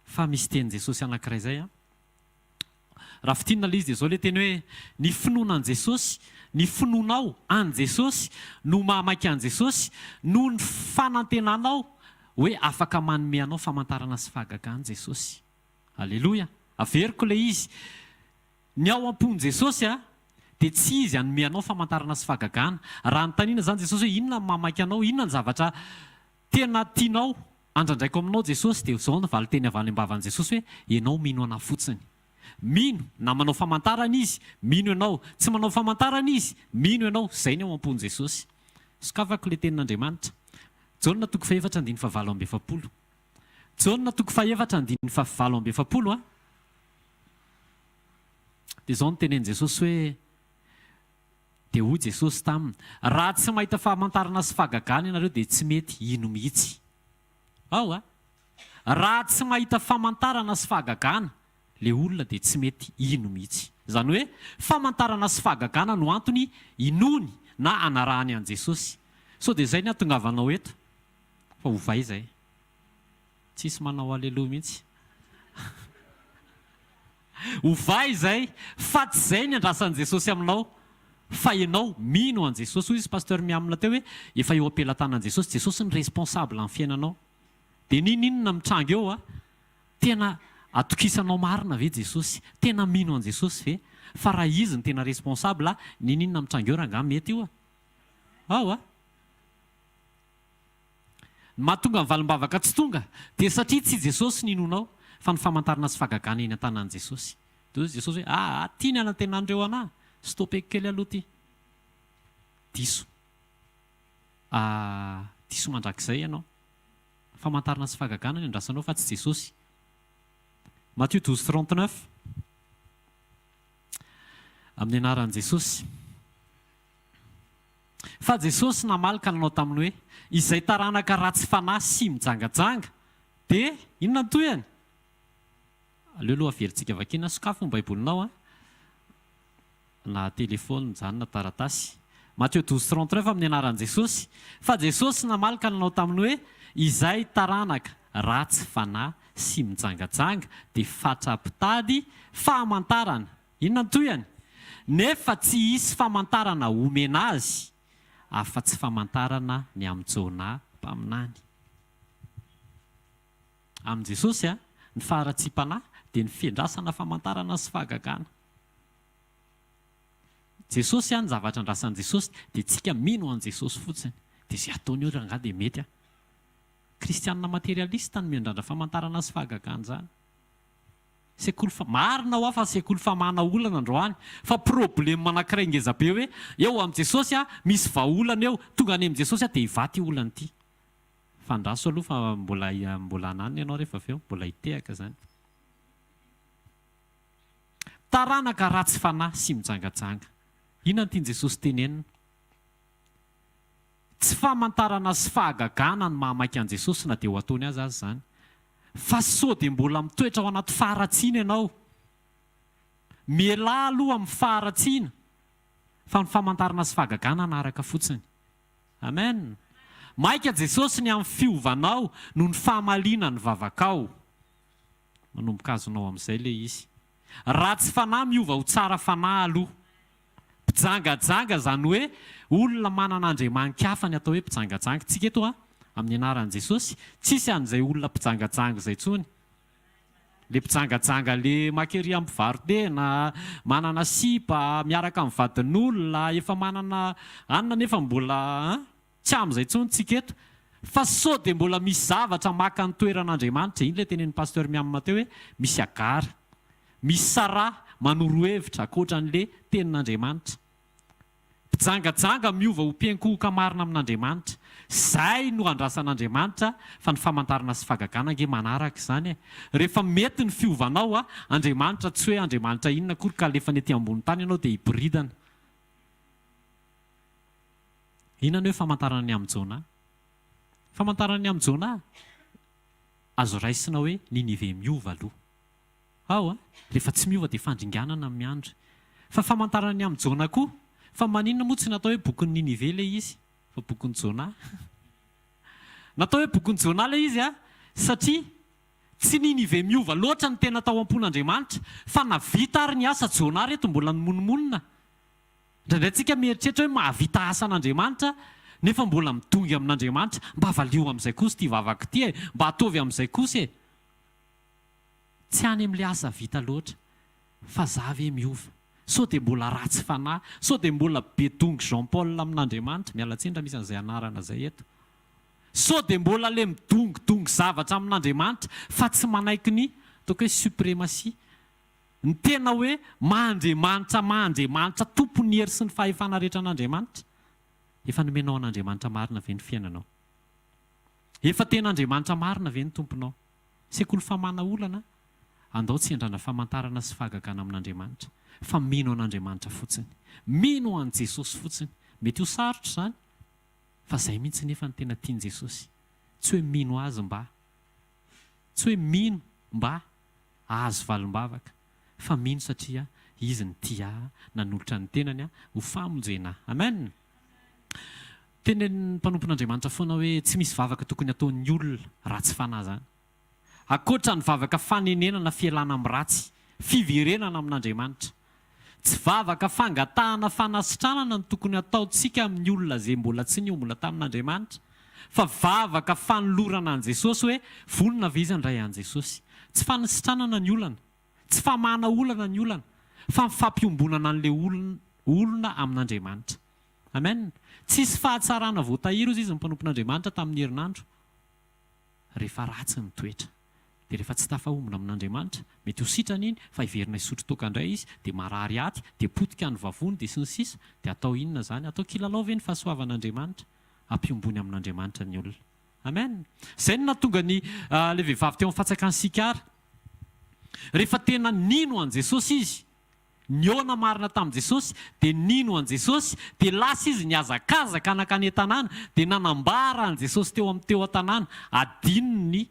Fa misy tenin'i Jesosy anankiray izay an. Raha fintinina ilay izy dia izao ilay teny hoe, ny finoana an'i Jesosy, ny finoanao an'i Jesosy no mahamaika an'i Jesosy noho ny fanantenanao hoe afaka manome anao famantarana sy fahagagana Jesosy. Aleloia! Averiko ilay izy. Ny ao am-pon'i Jesosy dia tsy Izy hanome anao famantarana sy fahagagana. Raha anontaniana izany Jesosy hoe inona no mahamaika anao, inona ny zavatra tena tianao Andrandraiko aminao Jesosy dia izao ny valinteny avy any am-bavan'i Jesosy hoe ianao mino anah fotsiny. Mino, na manao famantarana Izy, mino ianao, tsy manao famantarana Izy, mino ianao, izay ny ao am-pon'i Jesosy. Sokafako ilay tenin'Andriamanitra. Jaona toko fahefatra andininy fahavalo amby 40. Jaona toko fahefatra andininy fahavalo amby 40 a. Dia izao no tenenin'i Jesosy hoe. Dia hoy Jesosy taminy, Raha tsy mahita famantarana sy fahagagana ianareo dia tsy mety hino mihitsy. Ao a! Raha tsy mahita famantarana sy fahagagana le olona dia tsy mety hino mihitsy. Izany hoe famantarana sy fahagagana no antony inoany na anarahany an'i Jesosy. Sao dia izay ny hatongavanao eto fa ovay izay. Tsisy manao aleloia mihitsy. Ovay izay fa tsy izay ny andrasan'i Jesosy aminao fa ianao mino an'i Jesosy. Hoy izy Pasteur Miamina teo hoe efa eo am-pelatanan'i Jesosy, Jesosy ny responsable amin'ny fiainanao. Dia n'inon'inona mitranga eo a, tena atokisanao marina ve Jesosy? Tena mino an'i Jesosy ve? Fa raha Izy no tena responsable, n'inon'inona mitranga eo rangaha mety io a. Ao a. Ny mahatonga ny valim-bavaka tsy tonga dia satria tsy Jesosy no inoanao fa ny famantarana sy fahagagana eny an-tanan'i Jesosy. Dia hoy Jesosy hoe, aa, ty ny anantenan'ireo anah, stopeko kely aloha ty. Diso. Aa, diso mandrakizay ianao. Famantarana sy fahagagana ny andrasanao fa tsy Jesosy. Matio 12 39. Amin'ny anaran'i Jesosy. Fa Jesosy namaly ka nanao taminy hoe, Izay taranaka ratsy fanahy sy mijangajanga, dia, inona ny tohiny? Aleo aloha averintsika vakiana, sokafy ny Baibolinao an, na telefaonina izany na taratasy. Matio 12 39 amin'ny anaran'i Jesosy. Fa Jesosy namaly ka nanao taminy hoe, Izay taranaka ratsy fanahy sy mijangajanga dia fatra-pitady famantarana. Inona ny tohiny? Nefa tsy hisy famantarana homena azy afa-tsy famantarana ny amin'i Jona mpaminany. Amin'i Jesosy, ny faharatsiam-panahy dia ny fiandrasana famantarana sy fahagagana. Jesosy, ny zavatra andrasan'i Jesosy dia tsika mino an'i Jesosy fotsiny. Dia izay ataony eo rangahy dia mety. Kristianina materialista no miandrandra famantarana sy fahagagana izany. Sekoly fa, marina hoa fa sekoly famahana olana androany, fa problème anankiray ngeza be hoe eo amin'i Jesosy a, misy vahaolana eo, tonga any amin'i Jesosy aho dia hivaha ity olana ity. Fa andraso aloha fa mbola mbola hananina ianao rehefa avy eo, mbola hitehaka izany. Taranaka ratsy fanahy sy mijangajanga. Inona no tian'i Jesosy tenenina? Tsy famantarana sy fahagagana ny mahamaika an'i Jesosy na dia ho ataony aza aza izany. Fa sao dia mbola mitoetra ao anaty faharatsiana ianao? Mialà aloha amin'ny faharatsiana fa ny famantarana sy fahagagana hanaraka fotsiny. Amen! Maika Jesosy ny amin'ny fiovanao noho ny fahamaliana ny vavakao. Manomboka azonao amin'izay ilay izy. Ratsy fanahy miova ho tsara fanahy aloha. Mpijangajanga izany hoe olona manana andriamani-kafa ny atao hoe mpijangajanga. Tsika eto an, amin'ny anaran'i Jesosy, tsisy an'izay olona mpijangajanga izay intsony. Le mpijangajanga le makery amin'ny mpivaro-tena, manana sipa, miaraka amin'ny vadin'olona, efa manana anona nefa mbola an, tsy amin'izay intsony tsika eto. Fa sao dia mbola misy zavatra maka ny toeran'Andriamanitra, iny ilay tenenin'i Pasteur Miam teo hoe misy Agara. Misy Sarah manoro hevitra ankoatra an'le tenin'Andriamanitra. Mpijangajanga miova ho mpiankohoka marina amin'Andriamanitra. Zay no andrasan'Andriamanitra fa ny famantarana sy fahagagana ange manaraka izany e. Rehefa mety ny fiovanao a, Andriamanitra tsy hoe Andriamanitra inona akory ka alefany ety ambony tany ianao dia hiboridana. Inona ny hoe famantarana ny amin'i Jonah? Famantarana ny amin'i Jonah, azo raisina hoe Ninive miova aloha. Ao a! Rehefa tsy miova dia fandringanana no miandry. Fa famantarana ny amin'i Jona koa. Fa maninona moa tsy natao hoe bokin'i Ninive ilay izy fa bokin'i Jona? Natao hoe bokin'i Jona ilay izy a! Satria tsy Ninive miova loatra no tena tao am-pon'Andriamanitra fa navita ary ny asa Jona reto mbola nimonomonona. Indraindray tsika mieritreritra hoe mahavita asan'Andriamanitra nefa mbola midongy amin'Andriamanitra. Mba valio amin'izay kosa ity vavaka ity e! Mba ataovy amin'izay kosa e! Tsy any amin'ilay asa vita loatra fa za ve miova? Sao dia mbola ratsy fanahy? Sao dia mbola be dongy Jean Paul amin'Andriamanitra? Miala tsiny raha misy an'izay anarana izay eto. Sao dia mbola le midongidongy zavatra amin'Andriamanitra fa tsy manaiky ny ataoko hoe suprématie, ny tena hoe maha Andriamanitra maha Andriamanitra tompon'ny hery sy ny fahefana rehetra an'Andriamanitra? Efa nomenao an'Andriamanitra marina ve ny fiainanao? Efa tena Andriamanitra marina ve ny Tomponao? Sekoly famahana olana. Andao tsy hiandrandra famantarana sy fahagagana amin'Andriamanitra, fa mino an'Andriamanitra fotsiny. Mino an'i Jesosy fotsiny. Mety ho sarotra izany, fa izay mihitsy nefa no tena tian'i Jesosy. Tsy hoe mino Azy mba. Tsy hoe mino mba hahazo valim-bavaka, fa mino satria Izy nitia ahy, nanolotra ny tenany ho famonjena ahy. Amen! Tenenin'ny mpanompon'Andriamanitra foana hoe tsy misy vavaka tokony hataon'ny olona ratsy fanahy izany. Ankoatra ny vavaka fanenenana fialana amin'ny ratsy, fiverenana amin'Andriamanitra. Tsy vavaka fangatahana fanasitranana no tokony hataontsika amin'ny olona izay mbola tsy niombona tamin'Andriamanitra, fa vavaka fanolorana an'i Jesosy hoe vonona ve izy handray an'i Jesosy. Tsy fanasitranana ny olana, tsy famahana olana ny olana, fa ny fampiombonana an'ilay olona amin'Andriamanitra. Amen. Tsisy fahatsarana voatahiry hozy izy ny mpanompon'Andriamanitra tamin'ny herinandro. Rehefa ratsy ny toetra. Dia rehefa tsy tafahombona amin'Andriamanitra, mety ho sitrana iny fa hiverina hisotro toaka indray izy, dia marary aty, dia potika ny vavony, dia sy ny sisa, dia atao inona izany? Atao kilalao ve ny fahasoavan'Andriamanitra? Ampiombony amin'Andriamanitra ny olona. Amen. Izay no nahatonga ny ilay vehivavy teo amin'ny fatsakan'i Sikara. Rehefa tena nino an'i Jesosy izy, Nihaona marina tamin'i Jesosy, dia nino an'i Jesosy, dia lasa izy nihazakazaka nankany an-tanàna, dia nanambara an'i Jesosy teo amin'ny teo an-tanàna. Adinony ny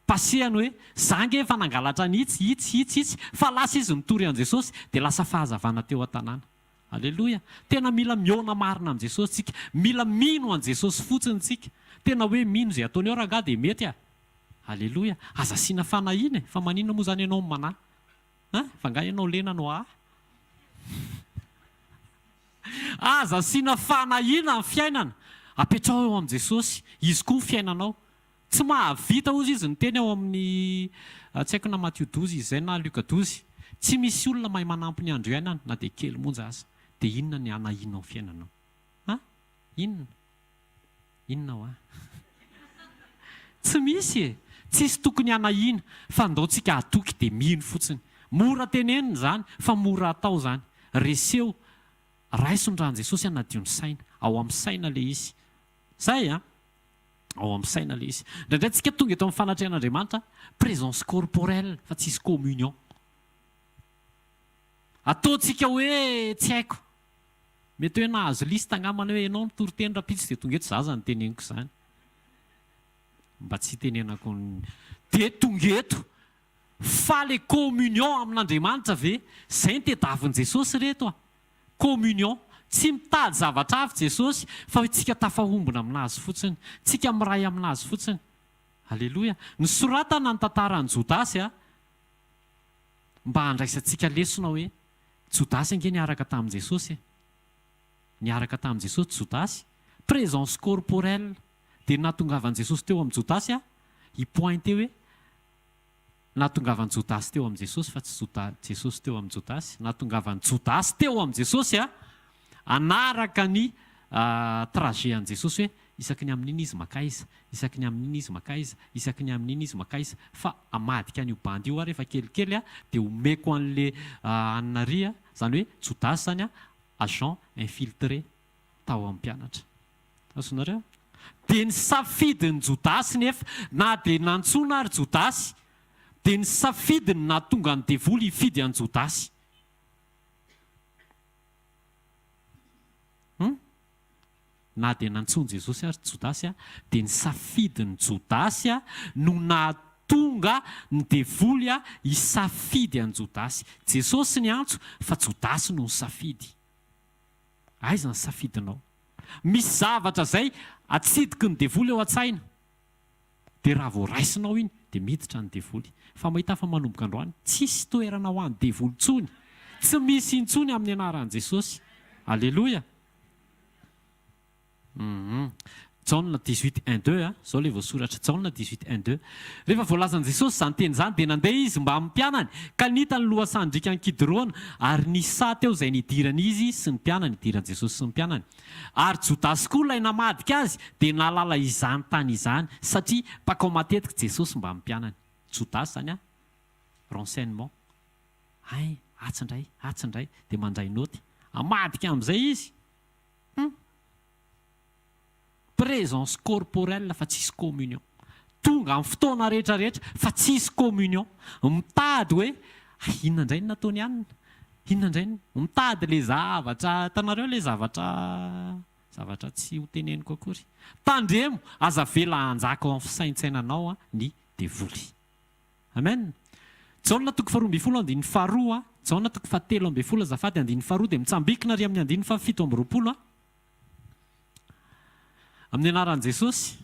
passé-ny hoe, za ange efa nangalatra an'itsy, itsy, itsy, itsy, fa lasa izy nitory an'i Jesosy, dia lasa fahazavana teo an-tanàna. Aleloia! Tena mila mihaona marina amin'i Jesosy tsika. Mila mino an'i Jesosy fotsiny tsika. Tena hoe mino izay ataony eo rangahy dia mety a! Aleloia! Aza asiana fanahiana e! Fa maninona moa izany ianao no manahy? Hein? Fa nga ianao lena no ahy? Aza asiana fanahiana ny fiainana. Apetraho eo amin'i Jesosy. Izy koa ny fiainanao. Tsy mahavita hozy izy niteny ao amin'ny tsy haiko na Matio 12 izy izay na Luka 12. Tsy misy olona mahay manampy ny andro iainany na dia kely monja aza. Dia inona ny hanahianao ny fiainanao? Hein? Inona? Inona hoa? Tsy misy e! Tsisy tokony hanahiana fa ndao tsika hatoky dia mino fotsiny. Mora tenenina izany fa mora atao izany. Reseo, raiso ny ran'i Jesosy hanadio ny saina. Ao amin'ny saina ilay izy. Zay an! Ao amin'ny saina ilay izy. Indraindray tsika tonga eto amin'ny fanatrehan'Andriamanitra, présence corporelle fa tsisy communion. Ataontsika hoe tsy haiko. Mety hoe nahazo liste angambany hoe ianao mitory teny rahampitso dia tonga eto za zany teneniko izany. Mba tsy hitenenako ny dia tonga eto. Fa le communion amin'Andriamanitra ve? Zay ny tediavin'i Jesosy reto a! Communion. Tsy mitady zavatra hafa Jesosy fa hoe tsika tafahombona aminazy fotsiny. Tsika miray aminazy fotsiny. Aleloia. Nosoratana ny tantaran'i Jodasy a! Mba handraisantsika lesona hoe Jodasy ange niaraka tamin'i Jesosy e! Niaraka tamin'i Jesosy Jodasy, présence corporelle, dia ny nahatongavan'i Jesosy teo amin'i Jodasy a, hi-pointer hoe nahatongavan'i Jodasy teo amin'i Jesosy fa tsy Joda, Jesosy teo amin'i Jodasy, nahatongavan'i Jodasy teo amin'i Jesosy a, hanaraka ny trajet an'i Jesosy hoe isaky ny amin'iny izy makaiza, isaky ny amin'iny izy makaiza, isaky ny amin'iny izy makaiza, fa hamadika an'io bandy io aho rehefa kelikely a, dia omeko an'le anona ary a, izany hoe Jodasy izany a, agent infiltré tao amin'ny mpianatra. Azonareo? Dia ny safidin'i Jodasy nefa, na dia nantsoina ary Jodasy, dia ny safidiny nahatonga ny devoly hifidy an'i Jodasy. Hum? Na dia nantsoin'i Jesosy ary Jodasy, dia ny safidin'i Jodasy no nahatonga ny devoly hisafidy an'i Jodasy. Jesosy niantso, fa Jodasy no nisafidy. Aiza ny safidinao? Misy zavatra izay atsidiky ny devoly ao an-tsaina. Dia raha vao raisinao iny dia miditra ny devoly. Fa mahita fa manomboka androany tsisy toerana ho an'ny devoly intsony. Tsy misy intsony amin'ny anaran'i Jesosy. Aleloia. Hum. Jaona 18 un deux a, zao ilay voasoratra, Jaona 18 un deux. Rehefa voalazan'i Jesosy izany teny izany dia nandeha izy mbamin'ny mpianany ka nita ny lohasahan-driakan'i Kidrona ary nisy saha teo izay nidiran'izy sy ny mpianany, nidiran'i Jesosy sy ny mpianany. Ary Jodasy koa ilay namadika azy dia nahalala izany tany izany, satria mpankao matetika Jesosy mbamin'ny mpianany. Jodasy izany an, renseignement. Hay, atsy indray, atsy indray, dia mandray naoty. Hamadika amin'izay izy. Hum. Présence corporelle fa tsisy communion. Tonga. tonga amin'ny fotoana rehetra rehetra fa tsisy communion. Mitady hoe hay inona indray no nataony anona? Inona indray no. Mitady ilay zavatra, hitanareo ilay zavatra, zavatra tsy ho teneniko akory. Tandremo, aza avela hanjaka ao amin'ny fisaintsainanao ny devoly. Amen. Jaona toko faharoa ambin'ny folo andininy faharoa, Jaona toko fahatelo ambin'ny folo azafady andininy faharoa dia mitsambikina ary amin'ny andininy fahafito amby roapolo. Amin'ny anaran'i Jesosy.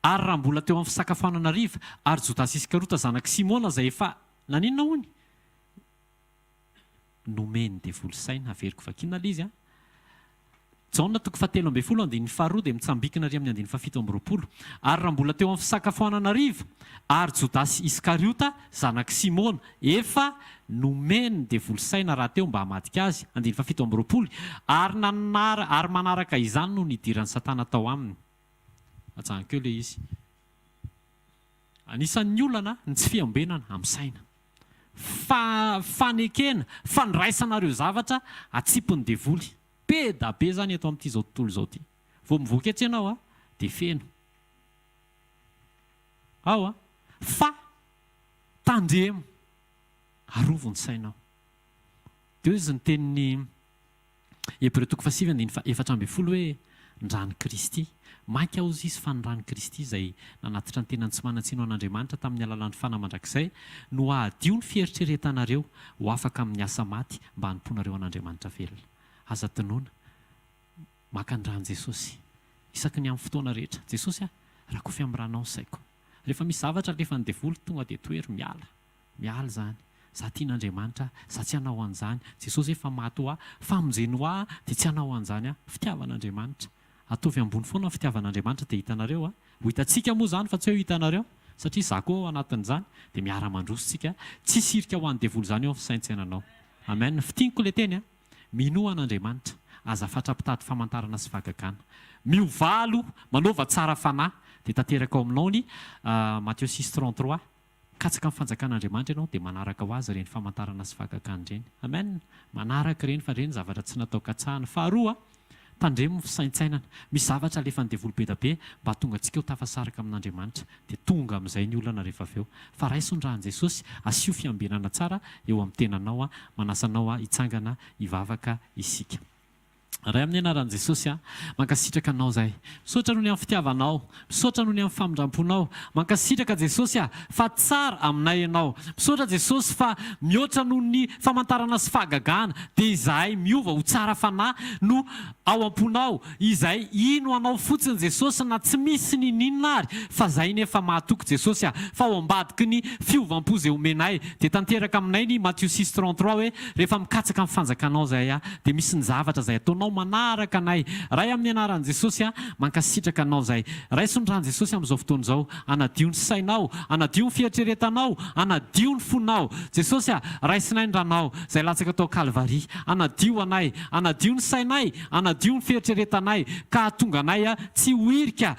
Ary raha mbola teo amin'ny fisakafoanana hariva, ary Jodasy Iskarota zanak'i Simona izay efa naninona hono? Nomen'ny devoly saina. Averiko vakiana ilay izy an. Jaona toko fahatelo ambin'ny folo andininy faharoa dia mitsambikina ary amin'ny andininy fahafito amby roapolo. Ary raha mbola teo amin'ny fisakafoanana hariva, ary Jodasy Iskariota zanak'i Simona, efa nomen'ny devoly saina rahateo mba hamadika azy, andininy fahafito amby roapolo, ary nanara, ary manaraka izany no nidiran'i Satana tao aminy. Ajanoko eo ilay izy. Anisan'ny olana ny tsy fiambenana amin'ny saina. Fa, fanekena, fandraisana ireo zavatra atsipin'ny devoly. Be da be izany eto amin'ity izao tontolo izao ity. Vao mivoaka etsy ianao a, dia feno. Ao a. Fa tandremo, arovy ny sainao. Dia hoy izy ny tenin'ny Hebreo toko fahasivy andininy faha-14 hoe, Ny ran'i Kristy. Mainka hozy izy fa ny ran'i Kristy izay nanatitra ny tenany tsy manan-tsiny ho an'Andriamanitra tamin'ny alalan'ny fanahy mandrakizay no hahadio ny fieritreretanareo ho afaka amin'ny asa maty mba hanompoanareo an'Andriamanitra velona. Aza adinoina, maka ny ran'i Jesosy isaky ny amin'ny fotoana rehetra. Jesosy a, rakofy amin'ny ranao ny saiko. Rehefa misy zavatra alefan'ny devoly, tonga dia tohero, miala. Miala izany. Za tian'Andriamanitra, za tsy hanao an'izany. Jesosy efa maty ho ahy, famonjeny ho ahy dia tsy hanao an'izany aho. Fitiavan'Andriamanitra. Ataovy ambony foana ny fitiavan'Andriamanitra dia hitanareo a. Ho hitantsika moa izany fa tsy hoe ho hitanareo. Satria za koa ao anatin'izany dia miara-mandroso tsika. Tsisy hirika ho an'ny devoly izany eo amin'ny fisaintsainanao. Amen. Fintiniko ilay teny a. Minoa an'Andriamanitra. Aza fatra-pitady famantarana sy fahagagana. Miovà aloha, manaova tsara fanahy dia tanteraka ao aminao ny Matthieu 6,33. Mikatsaka ny fanjakan'Andriamanitra ianao dia manaraka ho azy ireny famantarana sy fahagagana ireny. Amen! Manaraka ireny fa ireny zavatra tsy natao katsahina. Faharoa, tandremo ny fisaintsainana. Misy zavatra alefan'ny devoly be da be mba hahatonga antsika ho tafasaraka amin'Andriamanitra. Dia tonga amin'izay ny olana rehefa avy eo. Fa raiso ny ran'i Jesosy, asio fiambenana tsara eo amin'ny tenanao. Manasa anao hitsangana hivavaka isika. Ray amin'ny anaran'i Jesosy a, mankasitraka Anao zahay. Misaotra noho ny amin'ny fitiavanao, misaotra noho ny amin'ny famindramponao. Mankasitraka Jesosy a, fa tsara aminay Ianao. Misaotra Jesosy fa mihoatra noho ny famantarana sy fahagagana dia izahay miova ho tsara fanahy no ao am-ponao. Izahay hino Anao fotsiny Jesosy na tsy misy niniana ary fa zahay nefa mahatoky Jesosy a, fa ao ambadiky ny fiovam-po izay omenay dia tanteraka aminay ny Matio 6,33 hoe rehefa mikatsaka ny fanjakanao zahay a dia misy ny zavatra izay ataonao manaraka anay Ray amin'ny anaran'i Jesosy a mankasitraka anao zahay raiso ny ran'i Jesosy amin'izao fotoana izao anadio ny sainao anadio ny fieritreretanao anadio ny fonao Jesosy a raisinay ny ranao izay latsaka tao Kalvary anadio anay anadio ny sainay anadio ny fieritreretanay ka hahatonga anay tsy ho hirika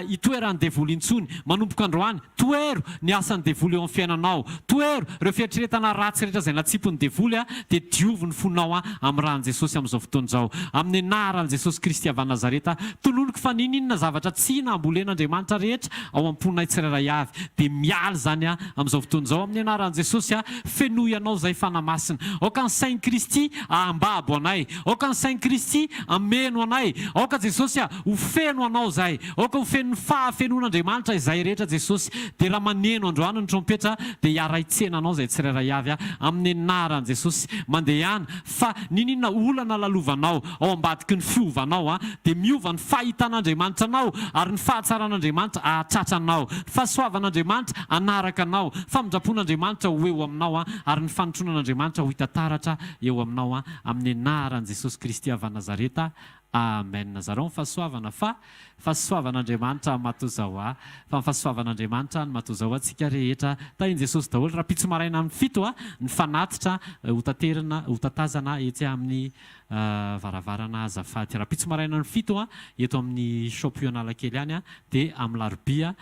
hitoeran'ny devoly intsony manomboka androany Tohero ny asan'ny devoly eo amin'ny fiainanao. Tohero ireo fieritreretana ratsy rehetra izay natsipin'ny devoly dia diovy ny fonao amin'ny ran'i Jesosy amin'izao fotoana izao. Amin'ny anaran'i Jesosy Kristy avy any Nazareta, tononiko fa n'inon'inona zavatra tsy nambolen'Andriamanitra rehetra ao am-ponay tsirairay avy dia miala izany amin'izao fotoana izao amin'ny anaran'i Jesosy. Fenoy anao izay Fanahy Masina. Aoka ny sain'i Kristy hahambabo anay. Aoka ny sain'i Kristy hameno anay. Aoka Jesosy ho feno anao izay. Aoka ho feno ny fahafenoan'Andriamanitra izay rehetra Jesosy dia raha maneno androany ny trompetra dia hiara-hitsena anao izay tsirairay avy amin'ny anaran'i Jesosy. Mandehana fa n'inon'inona olana lalovanao ao ambadiky ny fiovanao dia miova ny fahitan'Andriamanitra anao ary ny fahatsaran'Andriamanitra hahatratra anao. Fahasoavan'Andriamanitra hanaraka anao, famindram-pon'Andriamanitra ho eo aminao ary ny fanotronan'Andriamanitra ho hita taratra eo aminao amin'ny anaran'i Jesosy Kristy avy any Nazareta. Amen zarao ny fahasoavana fa fahasoavan'Andriamanitra matozaoa fa ny fahasoavan'Andriamanitra ny matozaoa antsika rehetra tahin'i Jesosy daholo rahampitso maraina amin'ny 7 a ny fanatitra ho taterina ho tatazana etsy amin'ny varavarana azafady rahampitso maraina amin'ny 7 a eto amin'ny shop io Analakely any a dia amin'ny larobia.